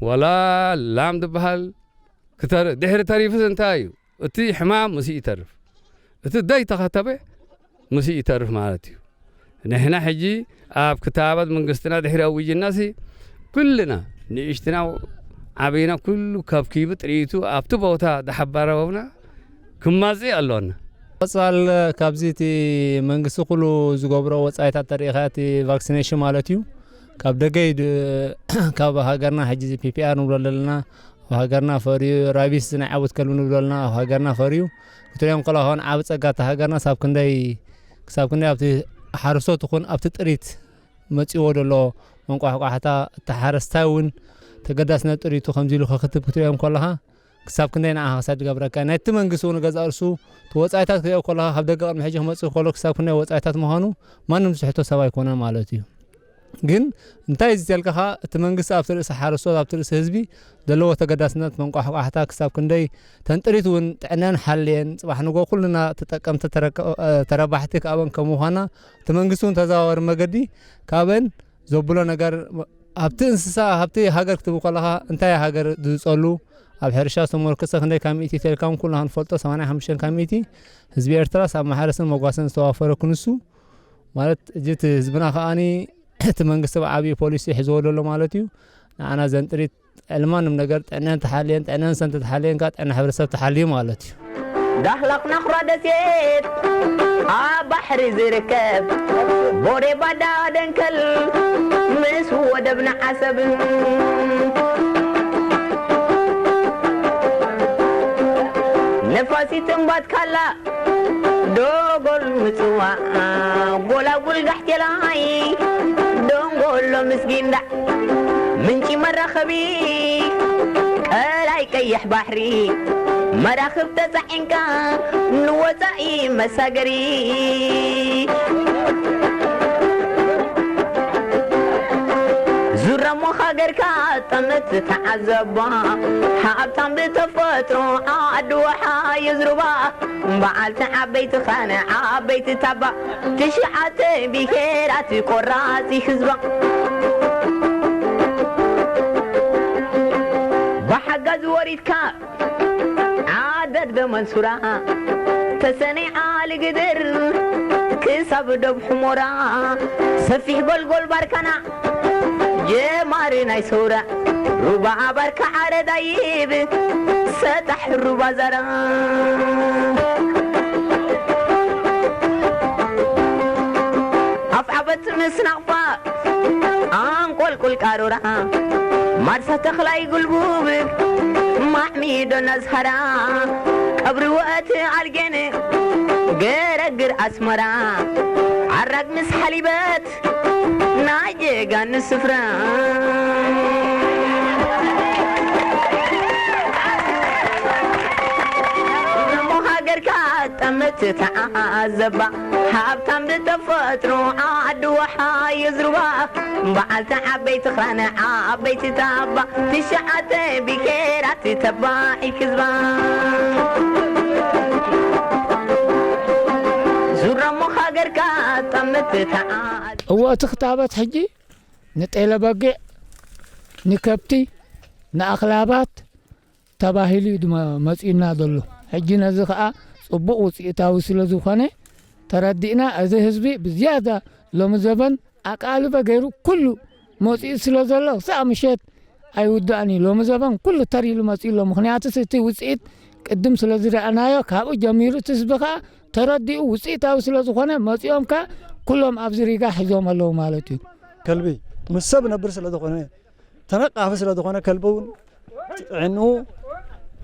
ወላ ላም ዝበሃል ክተር-፣ ድሕሪ ተሪፉስ እንታይ እዩ? እቲ ሕማም ምስ ይተርፍ። እቲ ዘይተኸተበ ምስ ይተርፍ ማለት እዩ። ንሕና ሕጂ ኣብ ክታበት መንግስትና ድሕሪ ኣዊጅናሲ ኩልና ንእሽትና ዓበይና ኩሉ ከብኪቡ ጥሪቱ ኣብቲ ቦታ ዝሓበረና ክማጽእ ኣሎና። ቀጻል ካብዚ እቲ መንግስቲ ኩሉ ዝገብሮ ወጻኢታት ተሪኢኻ እቲ ቫክሲኔሽን ማለት እዩ። ካብ ደገ እዩ ድ-፣ ካብ ሃገርና ሕጂ እዚ ፒ ፒ ኣር ንብሎ ዘለና ኣብ ሃገርና ፈርዩ፣ ራቢስ ናይ ዓወት ከልቢ ንብሎ ኣለና ኣብ ሃገርና ፈርዩ። ክትሪኦም ከለኻ እውን ዓቢ ጸጋ እቲ ሃገርና ሳብ ክንደይ፣ ክሳብ ክንደይ ኣብቲ ሓረስቶት ይኹን ኣብቲ ጥሪት መጺዎ ዘሎ መንቋሕቋሕታ፣ እቲ ሓረስታይ እውን ተገዳስነት ጥሪቱ ከምዚ ኢሉ ክኽትብ ክትሪኦም ከለኻ ክሳብ ክንደይ ንዓኻ ክሳድ ይገብረካ። ናይቲ መንግስቲ እውን ገዛእ ርእሱ እቲ ወጻኢታት ክትሪኦ ከለኻ ካብ ደገ ቅድሚ ሕጂ ክመጽእ ከሎ ክሳብ ክንደይ ወጻኢታት ምዃኑ ማንም ዝሕቶ ሰብ ኣይኮነን ማለት እዩ። ግን እንታይ እዚ ተልካኻ እቲ መንግስቲ ኣብቲ ርእሲ ሓረስቶት ኣብቲ ርእሲ ህዝቢ ዘለዎ ተገዳስነት መንቋሕቋሕታ ክሳብ ክንደይ ተንጥሪት እውን ጥዕናን ሓልየን ጽባሕ ንጎ ኩልና ተጠቀምቲ ተረከ-፣ እ፣ ተረባሕቲ ካብን ከም ምዃና እቲ መንግስቲ እውን ተዘዋዋሪ መገዲ ካብን ዘብሎ ነገር ኣብቲ እንስሳ ሃብቲ ሃገር ክትብል ከለኻ እንታይ ሃገር ዝጸሉ ኣብ ሕርሻ ዝተመርኮሰ ክንደይ ካብ ሚእቲ ተልካም ኩልና ክንፈልጦ ሰማንያ ሓሙሽተ ካብ ሚእቲ ህዝቢ ኤርትራስ ኣብ ማሕረስን መጓሰን ዝተዋፈረ ክንሱ ማለት እጅ እቲ ህዝብና ከኣኒ እቲ መንግስቲ ብዓብዪ ፖሊሲ ሒዝዎ ዘሎ ማለት እዩ። ንዓና ዘንጥሪት ዕልማንም ነገር ጥዕናን ተሓልየን ጥዕናን ሰንተ ተሓልየን ከዓ ጥዕና ሕብረተሰብ ተሓልዩ ማለት እዩ። ዳህላክ ናኹራ ደሴት ኣብ ባሕሪ ዝርከብ ቦሬ ባዳ ደንከል ምስ ወደብና ዓሰብ ነፋሲት እምባት ካላ ዶጎል ምጽዋ ጎላጉል ጋሕቴላይ ደንጎሎ ምስጊንዳ ምንጪ መራኸቢ ቀላይ ቀይሕ ባሕሪ መራኽብ ተጻዒንካ ንወጻኢ መሳገሪ ዙራ እሞ ሃገርካ ጠምት ተዓዘባ፣ ሃብታም ብተፈጥሮ ዓዲ ወሓ የዝሩባ፣ በዓልቲ ዓበይቲ ኻነ ዓበይቲ ታባ፣ ትሽዓተ ብሄራት ቆራፂ ህዝባ። ብሓጋዝ ወሪድካ ዓደድ በመንሱራ፣ ተሰነይ ዓሊ ግድር ክሳብ ዶብ ሕሞራ፣ ሰፊሕ ጎልጎል ባርካና ጀማሪ ናይ ሰውራ፣ ሩባ ባርካ ዓረዳይብ ሰጣሕ ሩባ ዛራ። ኣፍዓበት ምስ ናቕፋ ኣንቆልቁል ቃሮራ፣ ማርሳ ተኽላይ ጉልቡብ ማዕሚዶ ናዝሃራ፣ ቀብሪ ወእቲ ኣልጌን ገረግር ኣስመራ፣ ዓራግ ምስ ሓሊበት ናይ ጀጋኑ ስፍራ። እሞ ሃገርካ ጠምት ተዓዘባ፣ ሃብታም ብተፈጥሮ ዓዲ ወሓ የዝሩባ፣ በዓልቲ ዓበይቲ ኽራነ ዓበይቲ ታባ፣ ትሽዓተ ብሄራት ተባዒት ህዝባ። ዙረሞ ሃገርካ ጠምት ተዓዘባ። እወ፣ እቲ ክታበት ሕጂ ንጤለ በጊዕ፣ ንከብቲ፣ ንኣኽላባት ተባሂሉ እዩ ድመ-፣ መጺኡና ዘሎ። ሕጂ ነዚ ኸኣ ጽቡቕ ውጽኢታዊ ስለ ዝኾነ ተረዲእና፣ እዚ ህዝቢ ብዝያዳ ሎሚ ዘበን ኣቃልበ ገይሩ ኩሉ መጺኡ ስለ ዘሎ፣ ክሳዕ ምሸት ኣይውዳእን እዩ። ሎሚ ዘበን ኩሉ ተር ኢሉ መጺኡ ኣሎ። ምኽንያቱስ እቲ ውጽኢት ቅድም ስለ ዝረኣናዮ፣ ካብኡ ጀሚሩ እቲ ህዝቢ ኸኣ ተረዲኡ ውጽኢታዊ ስለ ዝኾነ፣ መጺኦም ከኣ ኩሎም ኣብዚ ሪጋ ሒዞም ኣለዉ ማለት እዩ። ከልቢ ምስ ሰብ ነብር ስለ ዝኾነ፣ ተነቃፊ ስለ ዝኾነ፣ ከልቢ እውን ጥዕንኡ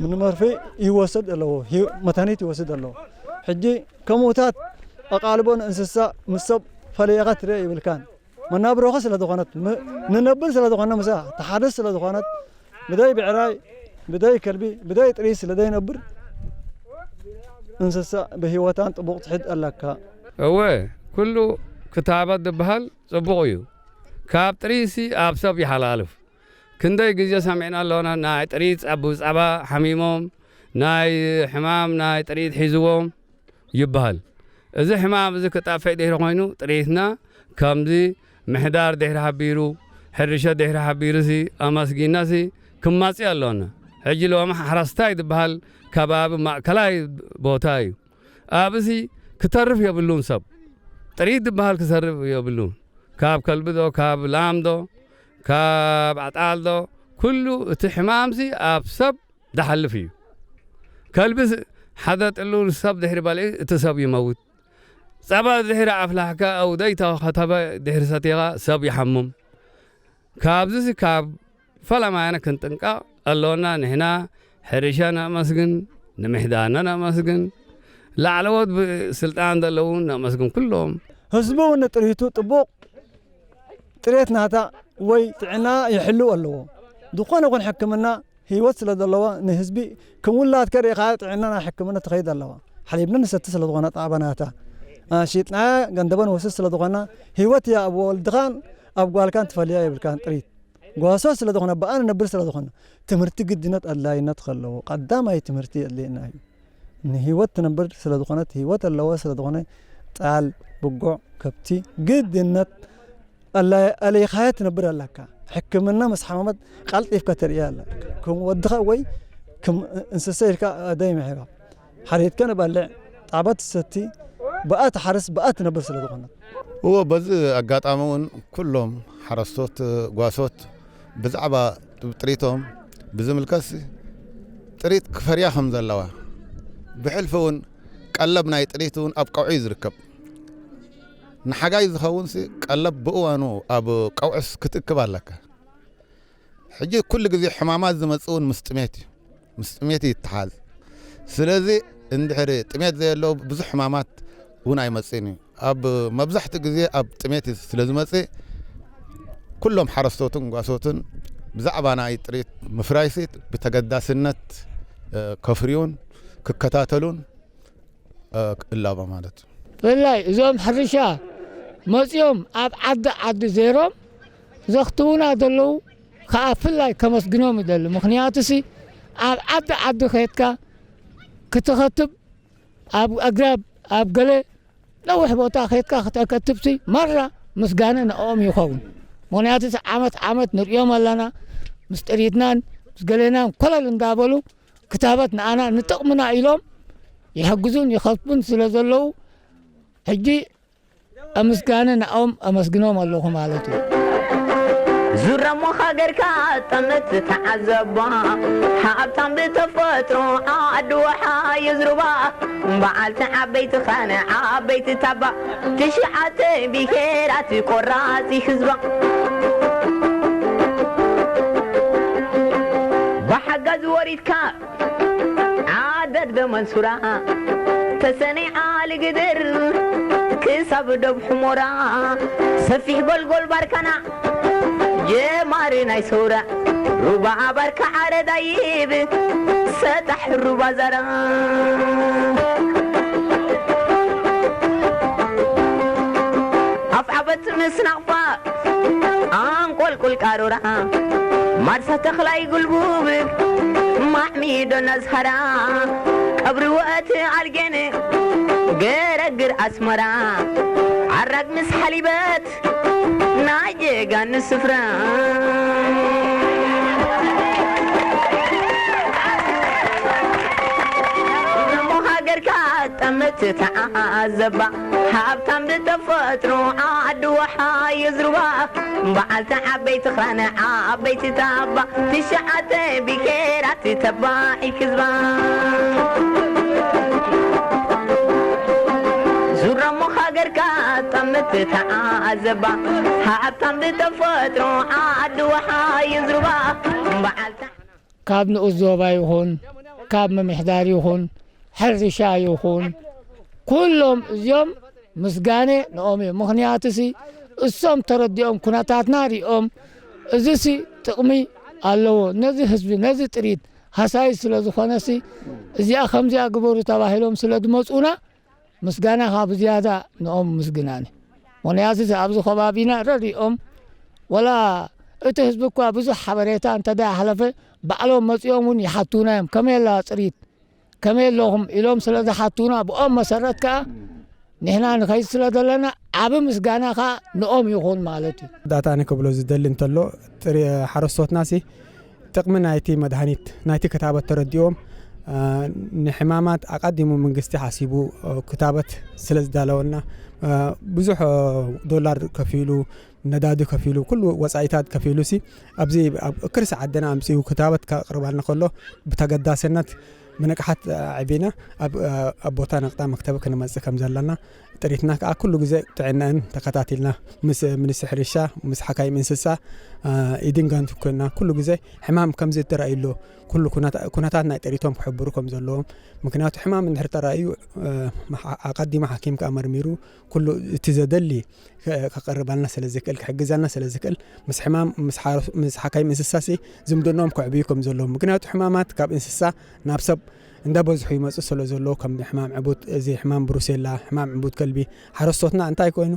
ንመርፌ ይወስድ ኣለዎ፣ ሂ-፣ መድሃኒት ይወስድ ኣለዎ። ሕጂ ከምኡታት ኣቓልቦ ንእንስሳ ምስ ሰብ ፈለየኻ ትርኢ ይብልካን። መናብሮኻ ስለ ዝኾነት፣ ም-፣ ንነብር ስለ ዝኾነ፣ ምሳ ትሓርስ ስለ ዝኾነት፣ ብደይ ብዕራይ፣ ብደይ ከልቢ፣ ብደይ ጥሪት ስለ ዘይነብር፣ እንስሳ ብህይወታን ጥቡቕ ትሕዝ ኣለካ። እወ፣ ኩሉ ክታበት ዝበሃል ጽቡቕ እዩ። ካብ ጥሪትሲ ኣብ ሰብ ይሓላልፍ። ክንደይ ግዜ ሰሚዕና ኣሎና፣ ናይ ጥሪት ኣብ ጸባ ሓሚሞም፣ ናይ ሕማም ናይ ጥሪት ሒዝዎም ይበሃል። እዚ ሕማም እዚ ክጠፍእ ድሕሪ ኮይኑ፣ ጥሪትና ከምዚ ምሕዳር ድሕሪ ሓቢሩ፣ ሕርሸ ድሕሪ ሓቢሩሲ፣ ኣመስጊናሲ ክማጽእ ኣሎና። ሕጂ ሎሚ ሓረስታይ ዝበሃል ከባቢ ማእከላይ ቦታ እዩ። ኣብዚ ክተርፍ የብሉን ሰብ። ጥሪት ዝበሃል ክሰርፍ የብሉን። ካብ ከልቢ ዶ፣ ካብ ላም ዶ፣ ካብ ኣጣል ዶ፣ ኩሉ እቲ ሕማምሲ ኣብ ሰብ ዝሓልፍ እዩ። ከልቢ ስ-፣ ሓደ ጥሉል ሰብ ድሕሪ በልዒ እቲ ሰብ ይመውት። ጸባ ድሕሪ ኣፍላሕካ ኣው ደይተኸተበ ድሕሪ ሰቲኻ ሰብ ይሓምም። ካብዚሲ ካብ ፈለማና ክንጥንቀቕ ኣሎና። ንሕና ሕርሻ ነመስግን፣ ንምሕዳርና ነመስግን፣ ላዕለዎት ብ-፣ ስልጣን ዘለዉ ነመስግን ኩሎም። ህዝቡ እውን ንጥሪቱ ጥቡቕ ጥሬት ናታ ወይ ጥዕና ይሕልው ኣለዎ። ዝኾነ ይኹን ሕክምና ህይወት ስለ ዘለዋ ንህዝቢ ከም ውላድካ ርኢኻ ጥዕና ናይ ሕክምና ትኸይድ ኣለዋ። ሓሊብና ንሰቲ ስለ ዝኾነ ጣባ ናታ፣ አ፣ ሽጥና ገንዘበን ወስድ ስለ ዝኾና ህይወት እያ ኣብ ወልድኻን ኣብ ጓልካን ትፈልያ የብልካን ጥሪት። ጓሶት ስለ ዝኾነ ብኣ ንነብር ስለ ዝኾነ ትምህርቲ ግድነት ኣድላይነት ከለዎ ቀዳማይ ትምህርቲ የድልየና እዩ። ንህይወት ትነብር ስለ ዝኾነት ህይወት ኣለዎ ስለ ዝኾነ ጣል፣ ብጎዕ፣ ከብቲ ግድነት ኣለ-፣ ኣለይኻያ ትነብር ኣለካ። ሕክምና ምስ ሓመመት ቀልጢፍካ ተርእያ ኣለ። ከም ወድኻ ወይ ከም እንስሳ ኢልካ ደይ ምሕራብ። ሓሪድካ ንበልዕ፣ ጣባ ትሰቲ፣ ብኣ ትሓርስ፣ ብኣ ትነብር ስለ ዝኾነት። እወ፣ በዚ ኣጋጣሚ እውን ኩሎም ሓረስቶት፣ ጓሶት ብዛዕባ ጥሪቶም ብዝምልከት ጥሪት ክፈርያ ከም ዘለዋ፣ ብሕልፊ እውን ቀለብ ናይ ጥሪት እውን ኣብ ቀውዒ እዩ ዝርከብ። ንሓጋይ ዝኸውንሲ ቀለብ ብእዋኑ ኣብ ቀውዕስ ክትእክብ ኣለካ። ሕጂ ኩሉ ግዜ ሕማማት ዝመጽእ እውን ምስ ጥሜት እዩ። ምስ ጥሜት ይተሓዝ። ስለዚ እንድሕሪ ጥሜት ዘየሎ ብዙሕ ሕማማት እውን ኣይመጽእን እዩ። ኣብ መብዛሕትኡ ግዜ ኣብ ጥሜት እዩ ስለ ዝመጽእ ኩሎም ሓረስቶትን ጓሶትን ብዛዕባ ናይ ጥሪት ምፍራይሲ ብተገዳስነት፣ እ፣ ከፍርዩን ክከታተሉን እ፣ እላቦ ማለት እዩ። ብፍላይ እዞም ሕርሻ መጺኦም ኣብ ዓዲ ዓዲ ዘይሮም ዘኽትቡና ዘለዉ ከዓ ፍላይ ከመስግኖም ይደሊ። ምኽንያቱሲ ኣብ ዓዲ ዓዲ ከድካ ክትኸትብ፣ ኣብ ኣግራብ፣ ኣብ ገለ ነዊሕ ቦታ ከድካ ክትከትብሲ ማራ ምስጋነ ንዕኦም ይኸውን። ምኽንያቱሲ ዓመት ዓመት ንርእዮም ኣለና፣ ምስ ጥሪትናን ምስ ገሌናን ኮለል እንዳበሉ ክታበት ንኣና ንጥቕምና ኢሎም ይሕግዙን ይኸትቡን ስለ ዘለዉ፣ ሕጂ ኣመስጋነ ንዕኦም ኣመስግኖም ኣለኹ ማለት እዩ። ዙረሞ ሃገርካ ጠምት ተዓዘባ፣ ሃብታም ብተፈጥሮ ዓዲ ወሓ የዝሩባ፣ በዓልቲ ዓበይቲ ኸነ ዓበይቲ ታባ፣ ትሽዓተ ብሄራት ቆራፂ ህዝባ። ብሓጋዝ ወሪድካ ዓደድ በመንሱራ፣ ተሰነይ ዓሊ ግድር ክሳብ ዶብ ሕሞራ፣ ሰፊሕ ጎልጎል ባርካና ጀማሪ ናይ ሰውራ፣ ሩባ ባርካ ዓረዳይብ ሰጣሕ ሩባ ዛራ። ኣፍዓበት ምስ ናቕፋ ኣንቆልቁል ቃሮራ፣ ማርሳ ተኽላይ ጉልቡብ ማዕሚዶ ናዝሃራ፣ ቀብሪ ወእት ኣልጌን ገረግር ኣስመራ፣ ዓራግ ምስ ሓሊበት ናይ ጀጋኑ ስፍራ። እሞ ሃገርካ ጠምት ተዓዘባ፣ ሃብታም ብተፈጥሮ ዓዲ ወሓ የዝሩባ፣ በዓልቲ ዓበይቲ ኽራነ ዓበይቲ ታባ፣ ትሽዓተ ብሄራት ተባዒ ህዝባ። ዙረሞ ሃገርካ ጠምት ተዓዘባ፣ ሃብታም ብተፈጥሮ ዓዲ ወሓ የዝሩባ፣ በዓልቲ ካብ ንኡስ ዞባ ይኹን፣ ካብ ምምሕዳር ይኹን፣ ሕርሻ ይኹን፣ ኩሎም እዚኦም ምስጋነ ንኦም እዩ። ምኽንያቱሲ እሶም ተረዲኦም ኩነታትና ሪኦም፣ እዚሲ ጥቕሚ ኣለዎ፣ ነዚ ህዝቢ፣ ነዚ ጥሪት ሃሳይ ስለ ዝኾነሲ፣ እዚኣ ከምዚኣ ግበሩ ተባሂሎም ስለ ዝመጹና፣ ምስጋናኻ ብዝያዳ ንኦም ምስግናኒ። ምኽንያቱ ኣብዚ ከባቢና ረድኦም፣ ወላ እቲ ህዝቢ እኳ ብዙሕ ሓበሬታ እንተ ደኣ ሓለፈ፣ ባዕሎም መጺኦም እውን ይሓቱና እዮም። ከመይ ኣላ ጽሪት? ከመይ ኣለኹም? ኢሎም ስለ ዝሓቱና፣ ብኦም መሰረት ከኣ ንሕና ንኸይድ ስለ ዘለና፣ ዓቢ ምስጋና ከኣ ንኦም ይኹን ማለት እዩ። ዳታ ኣነ ክብሎ ዝደሊ እንተሎ፣ ጥሪ-፣ ሓረስቶትናሲ ጥቕሚ ናይቲ መድሃኒት፣ ናይቲ ክታበት ተረዲኦም፣ አ፣ ንሕማማት ኣቐዲሙ መንግስቲ ሓሲቡ፣ አ፣ ክታበት ስለ ዝዳለወና፣ አ፣ ብዙሕ፣ አ፣ ዶላር ከፊሉ፣ ነዳዲ ከፊሉ፣ ኩሉ ወጻኢታት ከፊሉሲ፣ ኣብዚ ኣብ ክርሲ ዓድና ኣምጺኡ ክታበት ከቕርባልና ከሎ፣ ብተገዳስነት ብንቕሓት ኣዕቢና ኣብ፣ ኣብ ቦታ ነቕጣ መክተብ ክንመጽእ ከም ዘለና፣ ጥሪትና ከኣ ኩሉ ግዜ ጥዕናን ተኸታቲልና ምስ ሚኒስትሪ ሕርሻ፣ ምስ ሓካይም እንስሳ፣ አ፣ ኢድን ጓንትን ኮይና ኩሉ ግዜ ሕማም ከም ዝተራእዩ ኣሎ። ኩሉ ኩነታ-፣ ኩነታት ናይ ጥሪቶም ክሕብሩ ከም ዘለዎም። ምክንያቱ ሕማም እንድሕር ተራእዩ፣ አ፣ ኣቐዲሙ ሓኪም ከኣ መርሚሩ ኩሉ እቲ ዘደሊ ከ-፣ ከቐርባልና ስለ ዝክእል፣ ክሕግዘና ስለ ዝክእል፣ ምስ ሕማም፣ ምስ ሓረስ-፣ ምስ ሓካይም እንስሳሲ ዝምድንኦም ከዕብዩ ከም ዘለዎም። ምክንያቱ ሕማማት ካብ እንስሳ ናብ ሰብ እንዳበዝሑ ይመጹ ስለ ዘለዉ፣ ከም ሕማም ዕቡት፣ እዚ ሕማም ብሩሴላ፣ ሕማም ዕቡት ከልቢ፣ ሓረስቶትና እንታይ ኮይኑ፣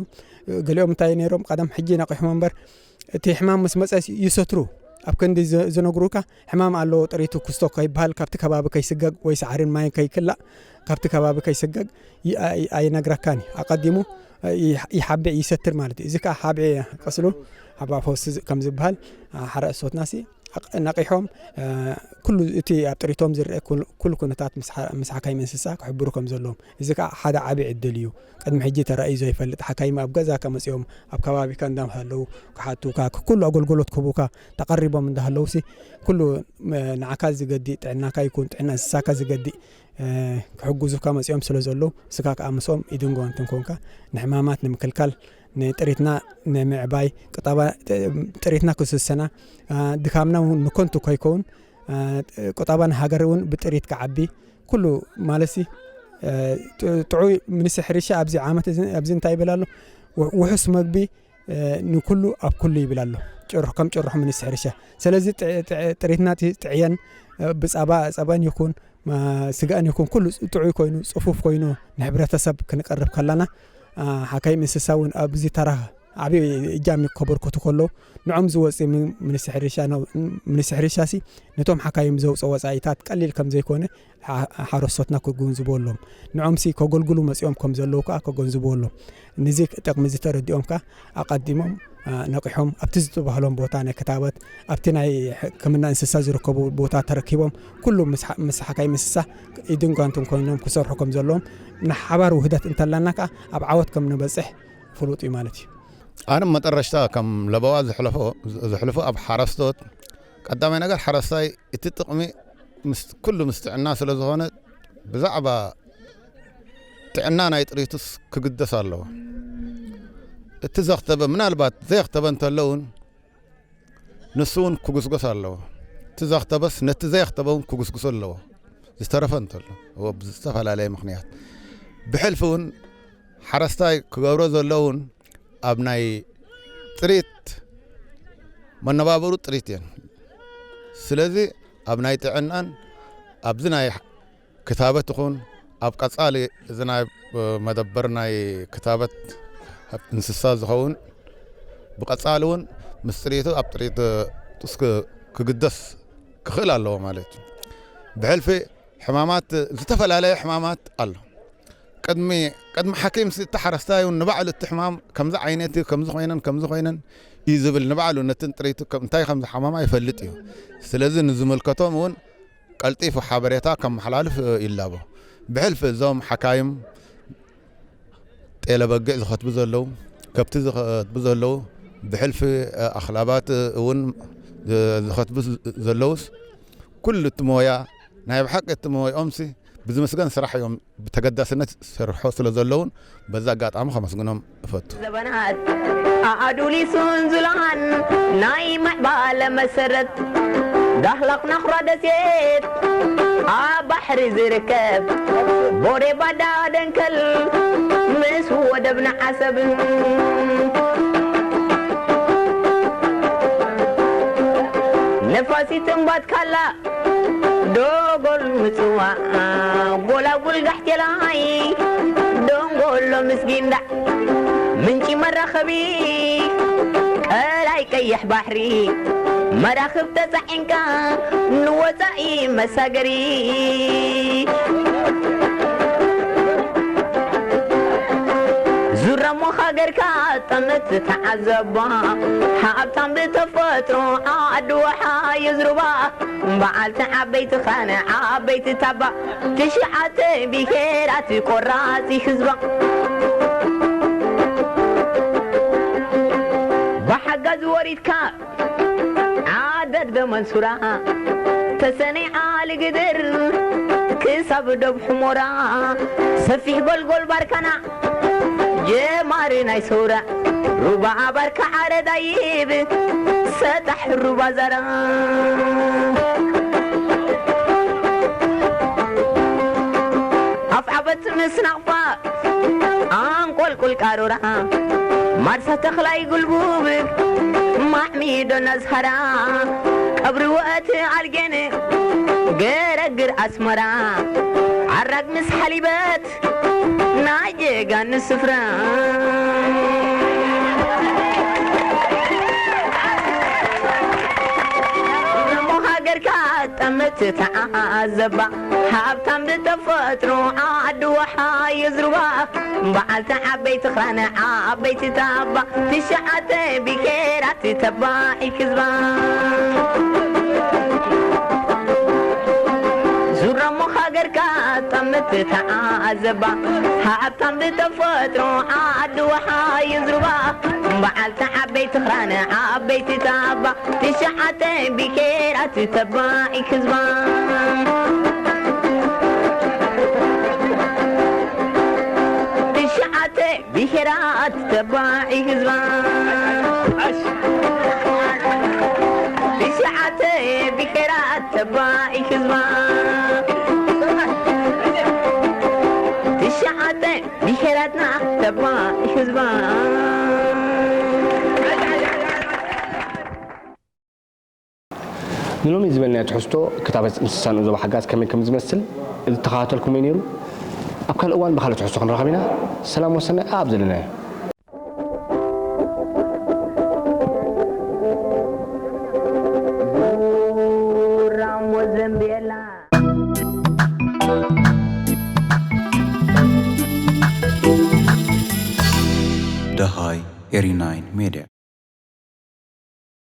ገሊኦም እንታይ ነይሮም፣ ቀደም ሕጂ ነቒሖም እምበር፣ እቲ ሕማም ምስ መጸ ይሰትሩ። ኣብ ክንዲ ዝ-፣ ዝነግሩካ፣ ሕማም ኣለዎ፣ ጥሪቱ ክስቶ ከይበሃል፣ ካብቲ ከባቢ ከይስገግ ወይ ሳዕርን ማይን ከይክላእ፣ ካብቲ ከባቢ ከይስገግ ይ-፣ ኣይ-፣ ኣይነግረካን እዩ። ኣቐዲሙ ይ-፣ ይሓብዕ፣ ይሰትር ማለት እዩ። እዚ ከኣ ሓብዒ ቀስሉ ሓባ ፈውሲ ዝ-፣ ከም ዝበሃል፣ ሓረስቶትናሲ ኣቕ-፣ ነቒሖም፣ እ፣ ኩሉ እቲ ኣብ ጥሪቶም ዝረአ ኩሉ፣ ኩሉ ኩነታት ምስ ሓ-፣ ምስ ሓካይም እንስሳ ክሕብሩ ከም ዘለዎም። እዚ ከኣ ሓደ ዓቢ ዕድል እዩ። ቅድሚ ሕጂ ተራእዩ ዘይፈልጥ ሓካይም ኣብ ገዛካ መጺኦም፣ ኣብ ከባቢካ እንዳሃለዉ ክሓቱካ፣ ኩሉ ኣገልግሎት ክህቡካ ተቐሪቦም እንዳሃለዉሲ፣ ኩሉ፣ እ፣ ንዓካ ዝገድእ፣ ጥዕናካ ይኩን ጥዕና እንስሳካ ዝገድእ፣ እ፣ ክሕግዙካ መጺኦም ስለ ዘለዉ፣ እስካ ከኣ ምስኦም ኢድን ጓንትን ኮንካ ንሕማማት ንምክልካል፣ ንጥሪትና ንምዕባይ፣ ቁጠባ-፣ ጥሪትና ክስሰና፣ እ፣ ድካምና እውን ንከንቱ ከይከውን፣ እ፣ ቁጠባ ንሃገር እውን ብጥሪት ክዓቢ፣ ኩሉ ማለትሲ፣ እ፣ ጥ-፣ ጥዑይ ሚኒስትሪ ሕርሻ ኣብዚ ዓመት እዚ፣ ኣብዚ እንታይ ይብል ኣሎ? ው-፣ ውሑስ መግቢ፣ እ፣ ንኩሉ ኣብ ኩሉ ይብል ኣሎ። ጭርሖ፣ ከም ጭርሖ ሚኒስትሪ ሕርሻ። ስለዚ ጥ-፣ ጥ-፣ ጥሪትና እቲ ጥዕየን፣ እ፣ ብጸባ፣ ጸባን ይኹን፣ ማ-፣ ስጋን ይኹን ኩሉ ጥዑይ ኮይኑ፣ ጽፉፍ ኮይኑ ንሕብረተሰብ ክንቀርብ ከለና፣ እ፣ ሓካይም እንስሳ እውን ኣብዚ ተራ ዓብዪ እጃም ከበርክቱ ከለዉ፣ ንዖም ዝወፅእ ሚ-፣ ሚኒስትሪ ሕርሻ ነው-፣ ሚኒስትሪ ሕርሻ ሲ ነቶም ሓካይም ዘውፅኦ ወፃኢታት ቀሊል ከም ዘይኮነ ሓ-፣ ሓረስቶትና ክግንዝቦ ኣሎም። ንዖም ሲ ከገልግሉ መፂኦም ከም ዘለዉ ከዓ ከገንዝቦ ኣሎም። ነዚ ጠቕሚ እዚ ተረዲኦም ከዓ ኣቐዲሞም፣ አ፣ ነቂሖም ኣብቲ ዝተባህሎም ቦታ ናይ ክታበት፣ ኣብቲ ናይ ሕክምና እንስሳ ዝርከቡ ቦታ ተረኪቦም ኩሉ ምስ ሓ-፣ ምስ ሓካይም እንስሳ ኢድን ጓንትን ኮይኖም ክሰርሑ ከም ዘለዎም፣ ንሓባር ውህደት እንተላና ከዓ ኣብ ዓወት ከም ንበፅሕ ፍሉጥ እዩ ማለት እዩ። ኣነ መጠረሽታ ከም ለበዋ ዘሕለፎ፣ ዘሕልፎ ኣብ ሓረስቶት፣ ቀዳማይ ነገር ሓረስታይ እቲ ጥቕሚ ምስ፣ ኩሉ ምስ ጥዕና ስለ ዝኾነ ብዛዕባ ጥዕና ናይ ጥሪቱስ ክግደስ ኣለዎ። እቲ ዘኽተበ፣ ምናልባት ዘየኽተበ እንተሎ እውን ንሱ እውን ክጉስጎስ ኣለዎ። እቲ ዘኽተበስ ነቲ ዘየኽተበ እውን ክጉስጉሶ ኣለዎ። ዝተረፈ እንተሎ፣ እዎ ብዝተፈላለየ ምኽንያት። ብሕልፊ እውን ሓረስታይ ክገብሮ ዘሎ እውን ኣብ ናይ ጥሪት፣ መነባብሩ ጥሪት እየን። ስለዚ ኣብ ናይ ጥዕናን ኣብዚ ናይ ክታበት ይኹን ኣብ ቀጻሊ እዚ ናይ መደበር ናይ ክታበት እንስሳ ዝኸውን ብቐጻሊ እውን ምስ ጥሪቱ ኣብ ጥሪት እስክ-፣ ክግደስ ክኽእል ኣለዎ ማለት እዩ። ብሕልፊ ሕማማት፣ ዝተፈላለየ ሕማማት ኣሎ። ቅድሚ፣ ቅድሚ ሓኪም ሲ እቲ ሓረስታይ እውን ንባዕሉ እቲ ሕማም ከምዚ ዓይነት እዩ፣ ከምዚ ኮይነን፣ ከምዚ ኮይነን እዩ ዝብል፣ ንባዕሉ ነትን ጥሪቱ ከም፣ እንታይ ከም ዝሓመማ ይፈልጥ እዩ። ስለዚ ንዝምልከቶም እውን ቀልጢፉ ሓበሬታ ከመሓላልፍ ይላቦ። ብሕልፊ እዞም ሓካይም ጤለ በጊዕ ዝኸትቡ ዘለዉ፣ ከብቲ ዝኸትቡ ዘለዉ፣ ብሕልፊ ኣኽላባት እውን ዝኸትቡ ዘለዉስ፣ ኩሉ እቲ ሞያ ናይ ብሓቂ እቲ ሞያኦምሲ ብዝምስገን ስራሕ እዮም ብተገዳስነት ዝሰርሑ ስለ ዘለዉን በዚ ኣጋጣሚ ከመስግኖም እፈቱ። ዘበናት ኣኣዱሊሱን ዙላን ናይ ምዕባለ መሰረት ዳህላክ ናኹራ ደሴት ኣብ ባሕሪ ዝርከብ ቦሬ ባዳ ደንከል ምስ ወደብና ዓሰብ ነፋሲት እምባት ካላ ዶጎል ምጽዋዕ ጎላጉል ጋሕቴላይ ደንጎሎ ምስ ጊንዳዕ ምንጪ መራኸቢ ቀላይ ቀይሕ ባሕሪ መራኽብ ተጻዒንካ ንወጻኢ መሳገሪ ዙረሞ ሃገርካ ጠመት ተዓዘባ ሃብታም ብተፈጥሮ ዓዲ ወሓ የዝሩባ በዓልቲ ዓበይቲ ኻነ ዓበይቲ ታባ ትሽዓተ ብሄራት ቆራፂ ህዝባ ብሓጋዝ ወሪድካ ዓደድ በመንሱራ ተሰነይ ዓሊ ግድር ክሳብ ዶብ ሕሞራ ሰፊሕ ጎልጎል ባርካና ጀማሪ ናይ ሰውራ ሩባ ባርካ ዓረዳይብ ሰጣሕ ሩባ ዛራ ኣፍዓበት ምስ ናቕፋ ኣንቆልቁል ቃሮራ ማርሳ ተኽላይ ጉልቡብ ማዕሚዶ ናዝሃራ ቀብሪ ወእቲ ኣልጌን ገረግር ኣስመራ ዓራግ ምስ ሓሊበት ናይ ጀጋኑ ስፍራ እሞ ሃገርካ ጠምት ተዓዘባ ሃብታም ብተፈጥሮ ዓዲ ወሓ የዝርባ በዓልቲ ዓበይቲ ኽራነ ዓበይቲ ታባ ትሽዓተ ብሄራት ተባዒ ህዝባ ዙረሞ ሃገርካ ጠምት ተዓዘባ ሃብታም ብተፈጥሮ ዓዲ ወሓ የዝርባ በዓልቲ ዓበይቲ ኽራነ ዓበይቲ ታባ ትሽዓተ ብሄራት ተባዒ ህዝባ ትሽዓተ ብሄራት ተባዒ ህዝባ ትሽዓተ ብሄራት ተባዒ ህዝባ ትሽዓተ ብሄራትና ተባዒ ህዝባ ንሎሚ ዝበልናዮ ትሕዝቶ ክታበት እንስሳ ንኡስ ዞባ ሓጋዝ ከመይ ከም ዝመስል ዝተኸታተልኩሞ እዩ ነይሩ። ኣብ ካልእ እዋን ብኻልእ ትሕዝቶ ክንራኸብ ኢና። ሰላም ወሰናይ ኣብ ዘለናዮ። ኤሪ ናይን ሜድያ።